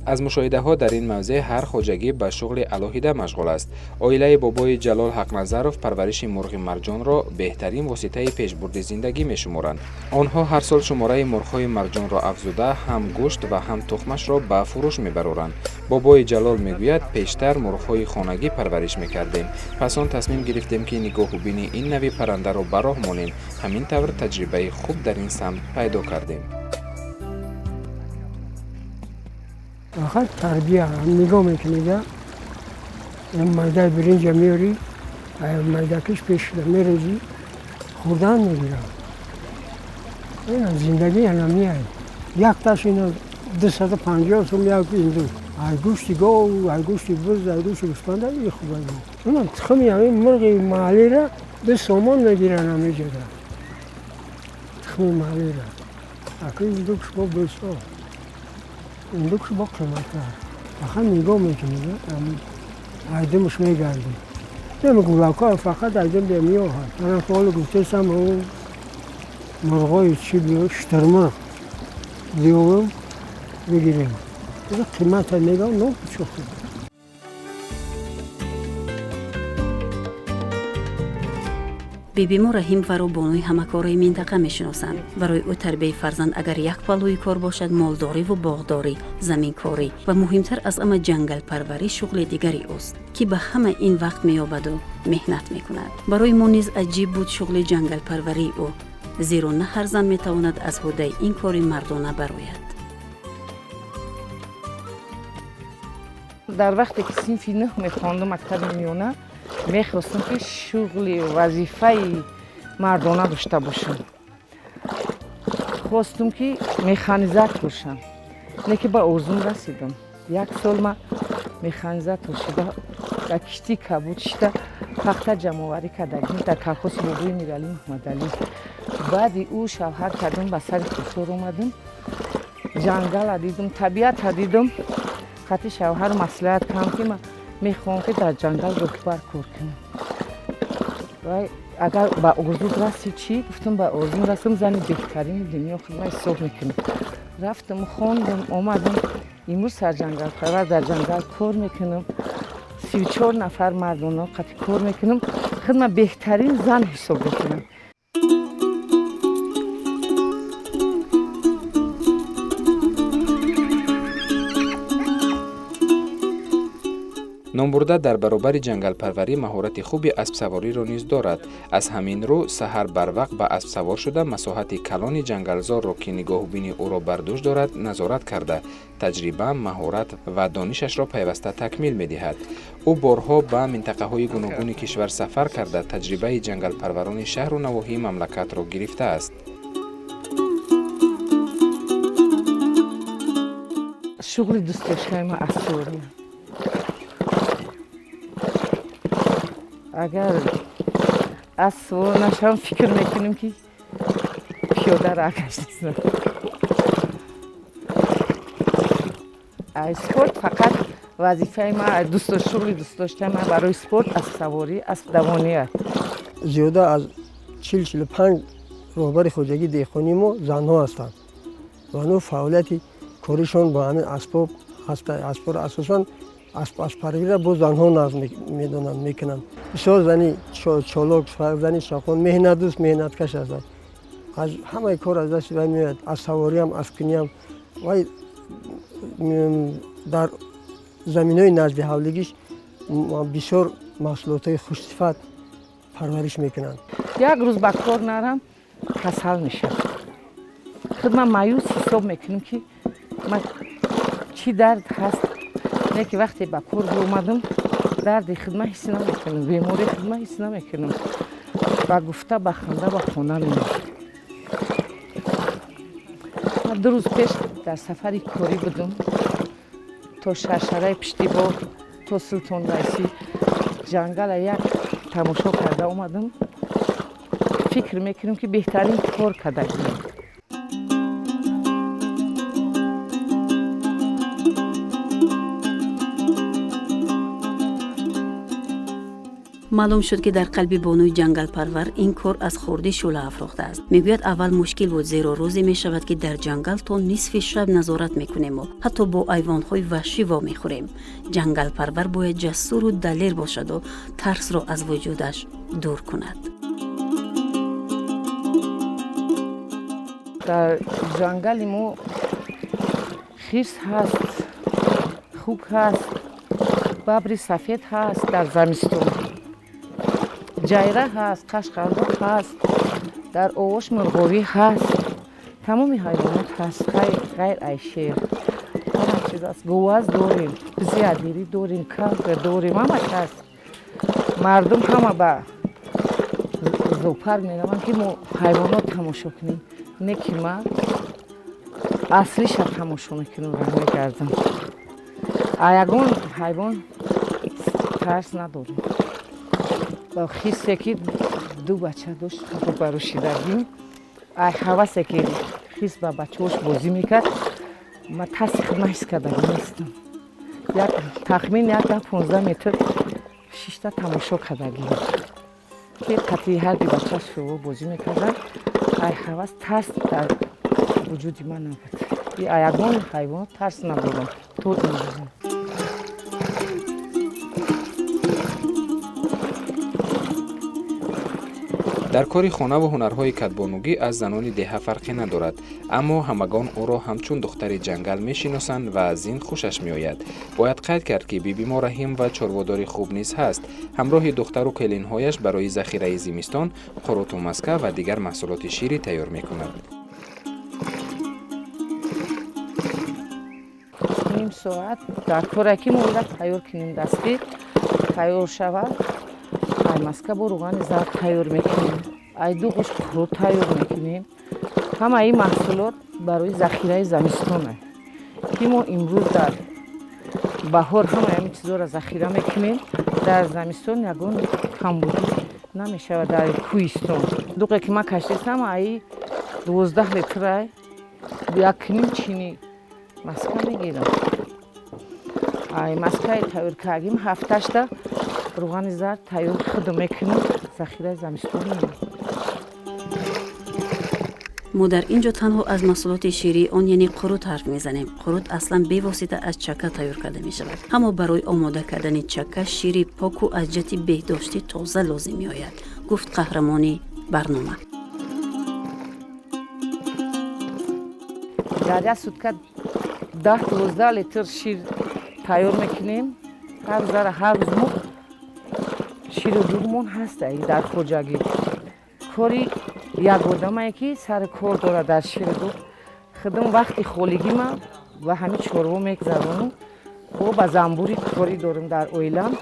Аз мушоҳидаҳо, дар ин мавзеъ ҳар хоҷагӣ ба шуғли алоҳида машғул аст. Оилаи бобои Ҷалол Ҳақназаров парвариши мурғи марҷонро беҳтарин воситаи пешбурди зиндагӣ мешуморанд. Онҳо ҳар сол шумораи мурғҳои марҷонро афзуда, ҳам гӯшт ва ҳам тухмашро ба фурӯш мебароранд. Бобои Ҷалол мегӯяд: «Пештар мурғҳои хонагӣ парвариш мекардем. Пас он тасмим гирифтем, ки нигоҳубини ин нави паррандаро ба роҳ монем. Ҳамин тавр таҷрибаи хуб дар ин самт пайдо кардем.» Фақат тарбия нигоҳ мекунӣ, майдаи биринҷа меёрӣ, майдакиш пешшуда мерезӣ, хӯрдан мегирам. Зиндагӣ ҳанамия. Якташ ина 250 сум, як инду. Ай гӯшти гов, ай гӯшти буз, ай гӯшти гӯспанда и хуб. Ина тухми ҳамин мурғи маҳаллира 2 сомон мегиранд ҳамиҷода. Тухми маҳаллира. Аку индукш бо бесо. Индукш бо қиматтар. Фақат нигоҳ мекунем, айдимаш мегардем. Гулакҳо фақат айдим меоҳад. Мана ҳоло гуфтесам, мурғои чӣ биё, шутурмурғ биёвем, бигирем. Қимата мегам нопучохи. Бибимо Раҳимоваро бонуи ҳамакораи минтақа мешиносанд. Барои ӯ тарбияи фарзанд агар як паҳлӯи кор бошад, молдориву боғдорӣ, заминкорӣ ва муҳимтар аз ҳама ҷангалпарварӣ шуғли дигари ӯст, ки ба ҳама ин вақт меёбаду меҳнат мекунад. Барои мо низ аҷиб буд шуғли ҷангалпарварии ӯ, зеро на ҳар зан метавонад аз ҳуддаи ин кори мардона барояд. Дар вақте ки синфи нӯҳ мехондум мактаби миёна, мехостам ки шуғли вазифаи мардона дошта бошам. Хостум ки механизатор бошам, не ки ба орзум расидам. Як сол ман механизатор шуда, дар киштии кабуд шида, пахта ҷамъоварӣ кардагим дар колхози бобои Миралӣ Муҳаммадалӣ. Баъди ӯ шавҳар кардам, ба сари Хусор омадам, ҷангала дидум, табиата дидум. Хати шавҳар маслиҳат кардам, ки ман мехоҳам ки дар ҷангал роҳбар кор кунам. Вай агар ба орзу раси чӣ? Гуфтам, ба орзум расам, зани беҳтарини дунё худма ҳисоб мекунам. Рафтам, хондам, омадам. Имрӯз сарҷангалпарвар дар ҷангал кор мекунам. 34 нафар мардоно қати кор мекунам. Худма беҳтарин зан ҳисоб мекунам. Номбурда дар баробари ҷангалпарварӣ маҳорати хуби аспсавориро низ дорад. Аз ҳамин рӯ саҳар барвақт ба аспсавор шуда, масоҳати калони ҷангалзорро, ки нигоҳубини ӯро бар дӯш дорад, назорат карда, таҷриба, маҳорат ва донишашро пайваста такмил медиҳад. Ӯ борҳо ба минтақаҳои гуногуни кишвар сафар карда, таҷрибаи ҷангалпарварони шаҳру навоҳии мамлакатро гирифтааст. Шуғли дӯстдоштаи ман аспсаворӣ. Агар аспсавор нашавам, фикр мекунем ки пиёда раҳ гаштам. Спорт фақат вазифаи ман, шуғли дӯстдоштаи ман барои спорт аспсаворӣ, аспдавонӣ аст. Зиёда аз 40-45 роҳбари хоҷагии деҳқонии мо занҳо ҳастанд ва онҳо фаъолияти коришон бо ҳамин асбоб ҳаст. Асбобро асосан аспарвиро бо занҳо назм медонанд, мекунанд. Бисёр зани чолок, зани шақон, меҳнатдӯст, меҳнаткаш ҳастанд. Аз ҳамаи кор аз дасти вай меояд, аз савориам, аспкуниам. Вай дар заминҳои назди ҳавлигиш бисёр маҳсулотҳои хушсифат парвариш мекунанд. Як рӯз ба кор нарам, касал мешавам. Худ ман маъюс ҳисоб мекунам, ки ман чӣ дард ҳаст. Не ки вақте ба кор биомадам, дарди худма ҳис намекунам, бемории худма ҳис намекунам. Ба гуфта, ба ханда, ба хона меоям. Ман 2 рӯз пеш дар сафари корӣ будам, то Шаршараи Пуштибоғ, то Султон Раисӣ ҷангала як тамошо карда омадам. Фикр мекунам, ки беҳтарин кор кардагиам. Маълум шуд, ки дар қалби бонуи ҷангалпарвар ин кор аз хурдӣ шӯъла афрохтааст. Мегӯяд, аввал мушкил буд, зеро рӯзе мешавад, ки дар ҷангал то нисфи шаб назорат мекунему ҳатто бо айвонҳои ваҳшӣ вомехӯрем. Ҷангалпарвар бояд ҷасуру далер бошаду тарсро аз вуҷудаш дур кунад. Дар ҷангали мо хирс ҳаст, хук ҳаст, бабри сафед ҳаст дар замистон, ҷайра ҳаст, қашқалдоқ ҳаст, дар овош мурғовӣ ҳаст, тамоми ҳайвонот ҳаст, ғайр ай шер. Ҳама чиз аст. Говаз дорем, бизи адирӣ дорем, кавга дорем, ҳамаш ҳаст. Мардум ҳама ба зоопарк мераванд, ки мо ҳайвонот тамошо кунем. Не ки ман аслиша тамошо мекунам ва мегардам. А ягон ҳайвон тарс надорем. Ба хирсе ки 2 бача дошт, рӯбарӯшидагим, ай ҳавасе ки хирс ба бачаҳош бозӣ мекард, ман тарси худма ҳис кардагӣ нестам. Як тахмин 15 метр шишта тамошо кардагим. Ки қатъи ҳарди бача шӯво бозӣ мекарданд. Ай ҳавас тарс дар вуҷуди ман набуд. Ягон ҳайвон тарс надорам то имрӯза. Дар кори хонаву ҳунарҳои кадбонугӣ аз занони деҳа фарқе надорад, аммо ҳамагон ӯро ҳамчун духтари ҷангал мешиносанд ва аз ин хушаш меояд. Бояд қайд кард, ки Бибимо Раҳим ва чорводори хуб низ ҳаст. Ҳамроҳи духтару келинҳояш барои захираи зимистон қуруту маска ва дигар маҳсулоти ширӣ тайёр мекунад. Ним соат дар коре ки мо ира тайёр кунем, дастӣ тайёр шавад. Ай маска бо рӯғани зард тайёр мекунем, ай дуғуш қурут тайёр мекунем. Ҳамаи ин маҳсулот барои захираи замистон ки мо имрӯз дар баҳор ҳамаи ҳамин чизҳоро захира мекунем, дар замистон ягон камбудӣ намешавад дар кӯҳистон. Дуғе ки ман кашидам ай 12 литрай 1.5 чини маска мегирам. Ай маскаи тайёр кардем 7-8 рӯғани зард тайёр худ мекунем, захираи замистон мемонад. Мо дар ин ҷо танҳо аз маҳсулоти ширии он, яъне қурут ҳарф мезанем. Қурут аслан бевосита аз чака тайёр карда мешавад, аммо барои омода кардани чака шири поку аз ҷиҳати беҳдоштӣ тоза лозим меояд, гуфт қаҳрамони барнома. Дар як сутка 10-12 литр шир тайёр мекунем. Ҳар рӯзара ҳар рӯз мо ширу дуғмон ҳаст дар хоҷагӣ. Кори як одамае ки сари кор дорад дар ширу дуғ. Худам вақти холигима ва ҳамин чорво мегзаронам. Бо ба замбури корӣ дорам дар оилам.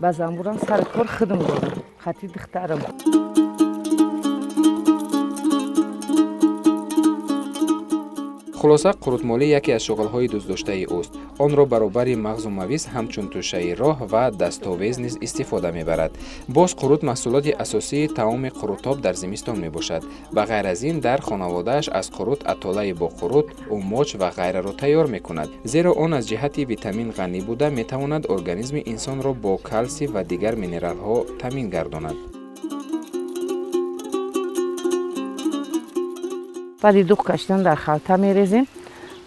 Ба замбурам сари кор худам дорам, хати духтарам. Хулоса, қурутмолӣ яке аз шуғлҳои дӯстдоштаи ӯст. Онро баробари мағзу мавиз ҳамчун тӯшаи роҳ ва дастовез низ истифода мебарад. Боз қурут маҳсулоти асосии таоми қурутоб дар зимистон мебошад. Ба ғайр аз ин, дар хонаводааш аз қурут атолаи бо қурут, умоч ва ғайраро тайёр мекунад, зеро он аз ҷиҳати витамин ғанӣ буда метавонад организми инсонро бо калсий ва дигар минералҳо таъмин гардонад. Баъди дуғ кашидан дар халта мерезем,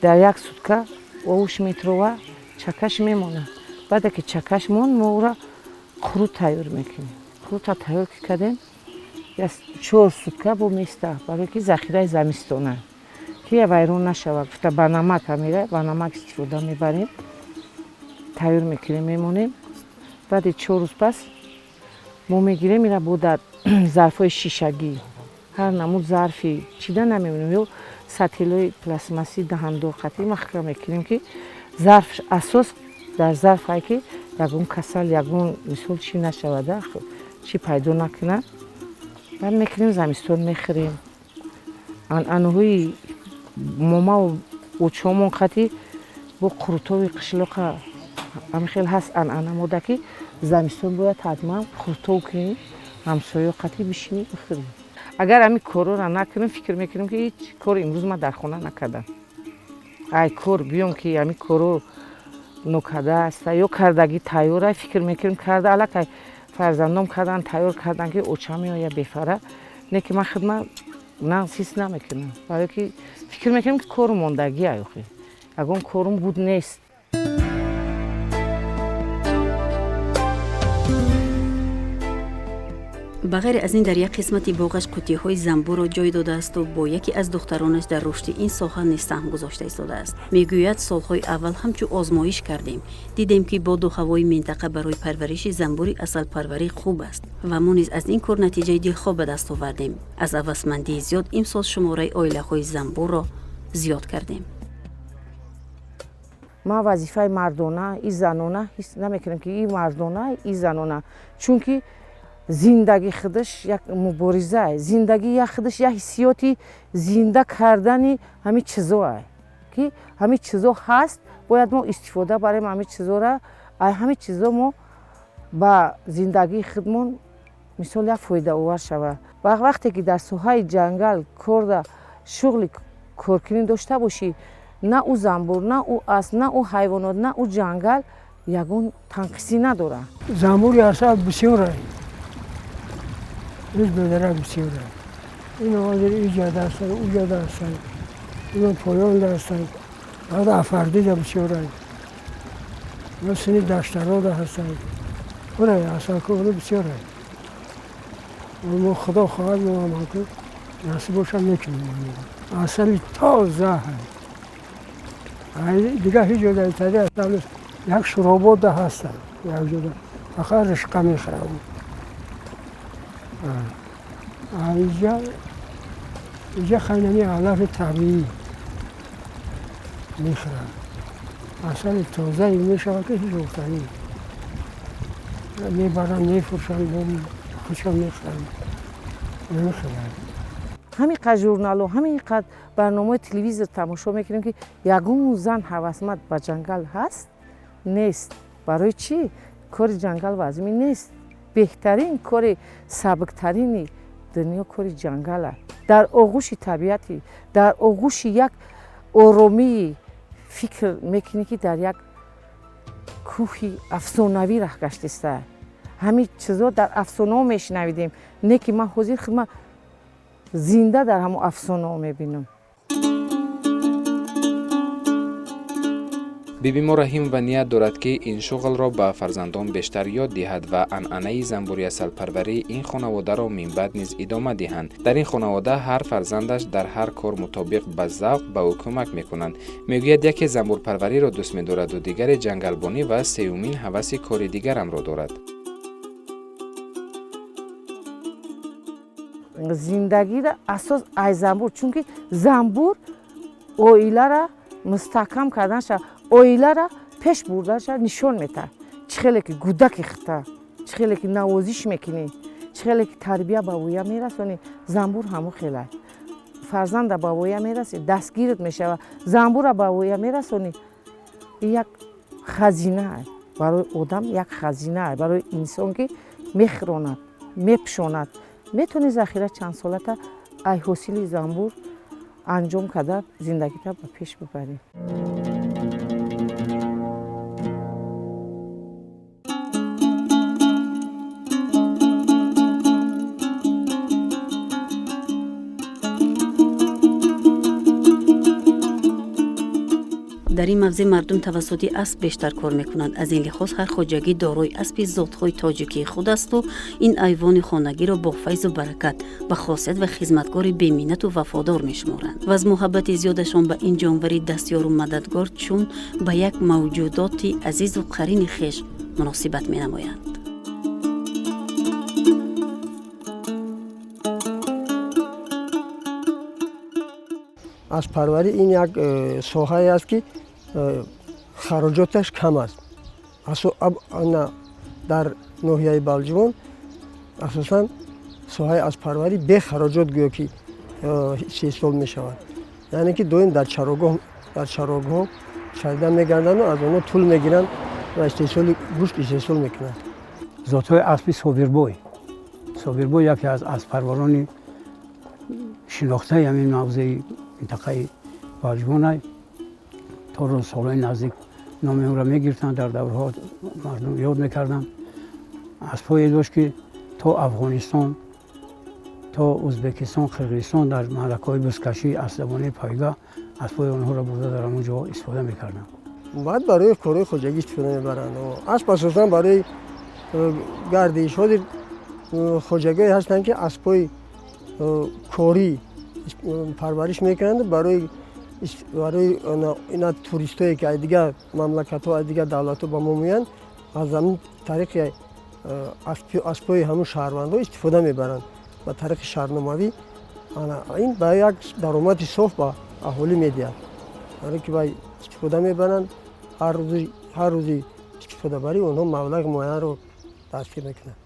дар як сутка овуш метрова чакаш мемонад. Баъде ки чакаш монд, мо ӯра қурут тайёр мекунем. Қурута тайёр ки кардем, 4 сутка бо места, барое ки захираи замистона ки вайрон нашавад. Гуфта ба намак ҳамира, ба намак истифода мебарем, тайёр мекунем, мемонем. Баъди 4 рӯз пас мо мегирем ира бо дар зарфҳои шишагӣ. Ҳар намуд зарфи чида намемонем, ё сатилои пластмассӣ даҳандор қатъӣ маҳкам мекунем, ки зарф асос дар зарф ай ки ягон касал, ягон мисол чӣ нашавад, чӣ пайдо накунад. Баъд мекунем замистон мехӯрем. Анъанаҳои момаву очомон қатъӣ бо қурутови қишлоқа ҳамин хел ҳаст анъана мода, ки замистон бояд ҳатман қурутов кунем, ҳамсоё қатъӣ бишинем бихӯрем. Агар ҳамин корҳоро накунем, фикр мекунем ки ҳеҷ кор имрӯз ман дар хона накардам. Ай кор биём ки ҳамин корҳо нокарда аст ё кардагӣ тайёра, фикр мекунем карда, аллакай фарзандом кардан, тайёр кардан ки оча меояд бефара. Не ки ман худма нағз ҳис намекунам, барое ки фикр мекунем ки кору мондагӣ ай охи. Ягон корум буд нест. Ба ғайри аз ин, дар як қисмати боғаш қуттиҳои замбурро ҷой додаасту бо яке аз духтаронаш дар рушди ин соҳа низ саҳм гузошта истодааст. Мегӯяд, солҳои аввал ҳамчун озмоиш кардем, дидем ки боду ҳавои минтақа барои парвариши замбури асалпарварӣ хуб аст ва мо низ аз ин кор натиҷаи дилхоҳ ба даст овардем. Аз ҳавасмандии зиёд имсол шумораи оилаҳои замбурро зиёд кардем. Ман вазифаи мардона и занона ҳис намекунам, ки и мардона и занона, чунки зиндагӣ худаш як мубориза, зиндагӣ як худаш як ҳиссиёти зинда кардани ҳамин чизоа, ки ҳамин чизо ҳаст, бояд мо истифода барем ҳамин чизора. Ай ҳамин чизо мо ба зиндагии худмон мисол як фоидаовар шавад. Ва вақте ки дар соҳаи ҷангал корда шуғли коркунӣ дошта бошӣ, На ӯ занбур, на ӯ асп, на ӯ ҳайвонот, на ӯ ҷангал ягон танқисӣ надорад. Занбури асал бисёр ҳеҷ бедарак бисёр. Ин ҳозир иҷода ҳастанд, уҷода ҳастанд, ино поёнда ҳастанд, баъд афардида бисёр, ино сини даштарода ҳастанд. Ура асалкори бисёр. Мо худо хоҳад мо амалку насиб боша мекунем. Асали тоза дигар ҳеҷ ҷода итари асал нест. Як шуробода ҳастанд, як ҷода фақат ришқа мехӯрам. Иҷа хайнами алафи табиӣ мехӯрад. Асали тозае мешавад ки ҳеҷ гуфтанӣ. Мебаранд, мефурӯшанд, худшон мехӯранд, намехӯранд. Ҳамин қадр журналҳо, ҳамин қадр барномаҳои телевизор тамошо мекунем, ки ягон зан ҳавасманд ба ҷангал ҳаст? Нест. Барои чӣ? Кори ҷангал вазмин нест. Беҳтарин кори, сабуктарини дунё кори ҷангал аст. Дар оғӯши табиати, дар оғӯши як оромии фикр мекунӣ, ки дар як кӯҳи афсонавӣ раҳ гаштиста. Ҳамин чизо дар афсонаҳо мешунавидем, не ки ман ҳозир худма зинда дар ҳамон афсонаҳо мебинам. Бибимо Раҳим ва ният дорад, ки ин шуғлро ба фарзандон бештар ёд диҳад ва анъанаи занбури асалпарварии ин хонаводаро минбаъд низ идома диҳанд. Дар ин хонавода ҳар фарзандаш дар ҳар кор мутобиқ ба завқ ба ӯ кӯмак мекунанд. Мегӯяд, яке занбурпарвариро дӯст медораду дигаре ҷангалбонӣ ва сеюмин ҳаваси кори дигарамро дорад. Зиндагиро асос ай занбур, чунки занбур оилара мустаҳкам карданша, оилара пеш бурданша нишон метаҳад. Чӣ хеле ки гудаки хита, чӣ хеле ки навозиш мекунӣ, чӣ хеле ки тарбия ба воя мерасонӣ, занбур ҳамон хела. Фарзанда ба воя мерасӣ, дастгират мешавад, занбура ба воя мерасонӣ. Як хазина барои одам, як хазина барои инсон, ки мехӯронад, мепӯшонад. Метавонӣ захира чанд солата ай ҳосили занбур анҷом карда зиндагита ба пеш бибарӣ. Дар ин мавзеъ мардум тавассути асп бештар кор мекунанд. Аз ин лиҳоз ҳар хоҷагӣ дорои аспи зотҳои тоҷикии худ асту ин айвони хонагиро бо файзу баракат, ба хосият ва хизматгори беминнату вафодор мешуморанд ва аз муҳаббати зиёдашон ба ин ҷонвари дастёру мададгор чун ба як мавҷудоти азизу қарини хеш муносибат менамоянд. Аспарварӣ ин як соҳае аст, ки хароҷоташ кам аст. Дар ноҳияи Балҷувон асосан соҳаи аспарварӣ бехароҷот гӯё ки истеҳсол мешавад. Яъне ки доим дар чарогоҳ чарида мегарданду аз онҳо тул мегиранд ва истеҳсоли гӯшт истеҳсол мекунанд. Зотҳои аспи Собирбой. Собирбой яке аз аспарварони шинохтаи ҳамин мавзеи минтақаи Балҷувонай. То солҳои наздик номи ӯро мегирифтанд, дар даврҳо мардум ёд мекарданд. Аспҳое дошт, ки то Афғонистон, то Ӯзбекистон, Қирғизистон дар маъракаҳои бузкашӣ, аспзабонии пойга аспҳои онҳоро бурда дар ҳамон ҷо истифода мекарданд. Баъд барои корҳои хоҷагӣ истифода мебаранд. Асп асосан барои гардиш. Ҳозир хоҷагиҳое ҳастанд, ки аспҳои корӣ парвариш мекунанд барои ина туристое, ки аз дигар мамлакатҳо, аз дигар давлатҳо ба мо меоянд, аз ҳамин тариқи аспҳои ҳамун шаҳрвандҳо истифода мебаранд ба тариқи шаҳрномавӣ. Ин ба як даромади соф ба аҳолӣ медиҳад, барое ки вай истифода мебаранд. Ҳар рӯзи истифодабарӣ онҳо маблағи муайянро дастгир мекунанд.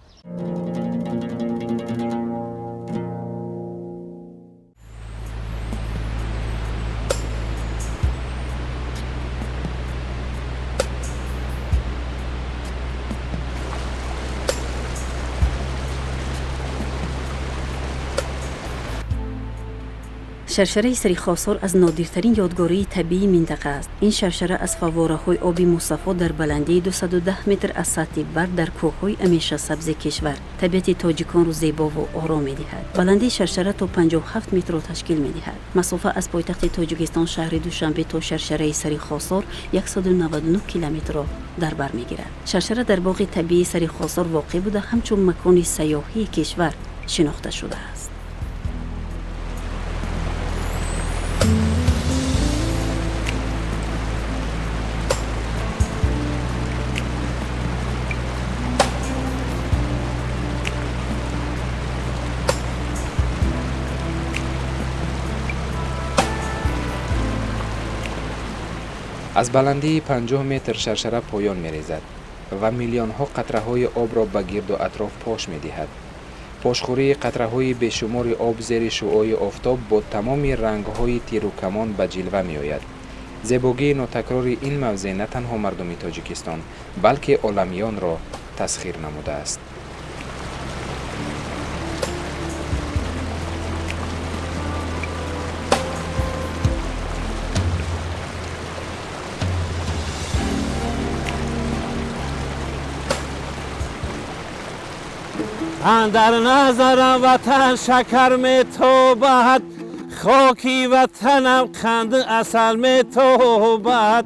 Шаршараи Сари Хосор аз нодиртарин ёдгории табиии минтақа аст. Ин шаршара аз фаввораҳои оби мусаффо дар баландии 210 метр аз сатҳи баҳр дар кӯҳҳои ҳамешасабзи кишвар табиати тоҷиконро зебову ором медиҳад. Баландии шаршара то 57 метрро ташкил медиҳад. Масофа аз пойтахти Тоҷикистон шаҳри Душанбе то шаршараи Сари Хосор 199 километрро дар бар мегирад. Шаршара дар боғи табиии Сари Хосор воқеъ буда, ҳамчун макони сайёҳии кишвар шинохта шудааст. Аз баландии 50 метр шаршара поён мерезад ва миллионҳо қатраҳои обро ба гирду атроф пош медиҳад. Пошхӯрии қатраҳои бешумори об зери шуои офтоб бо тамоми рангҳои тирукамон ба ҷилва меояд. Зебогии нотакрори ин мавзеъ на танҳо мардуми Тоҷикистон, балки оламиёнро тасхир намудааст. Андар назарам ватан шакар метобад, хоки ватанам қанду асал метобад.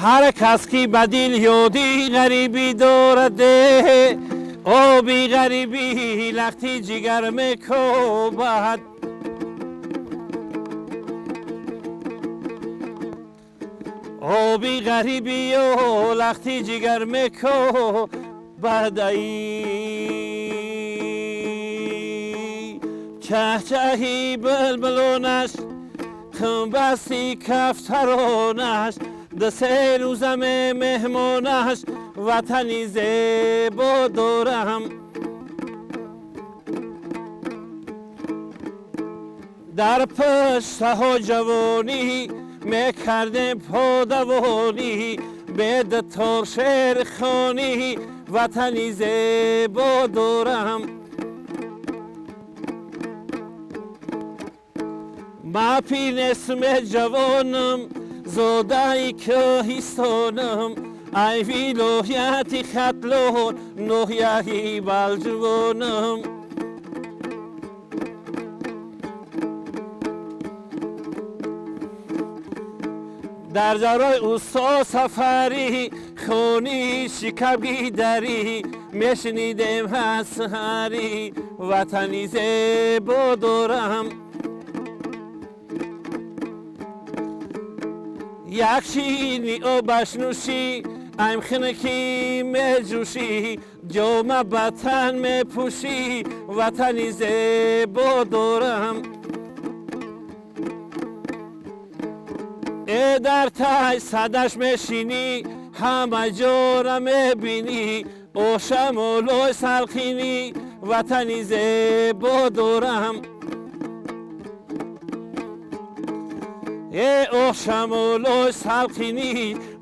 Ҳар кас ки ба дил ёди ғарибӣ дорад, оби ғарибӣ лахти ҷигар мекобад. Оби ғарибию лахти ҷигар мекобад. Чаҳчаҳи булбулонаш, хунбасти кафтаронаш, ду-се рӯзаме меҳмонаш, ватани зебо дорам. Дар пуштаҳо ҷавонӣ мекардем подавонӣ, бедтор шерхонӣ, ватани зебо дорам. Ма пир нестам ҷавонам, зодаи кӯҳистонам, ай вилояти Хатлон, ноҳияи Балҷувонам. Дар ҷарои усто сафарӣ, хони шикабгидарӣ, мешунидем ҳасҳарӣ, ватани зебо дорам. Як ширини обаш нӯшӣ, аймхинакӣ меҷӯшӣ, ҷома ба тан мепӯшӣ, ватани зебо дорам. Э дар тай садаш мешинӣ, ҳама ҷора мебинӣ, ошамолой салқинӣ, ватани зебо дорам. Э ошамолой салқинӣ,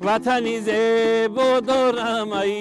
ватани зебо дорам. Ай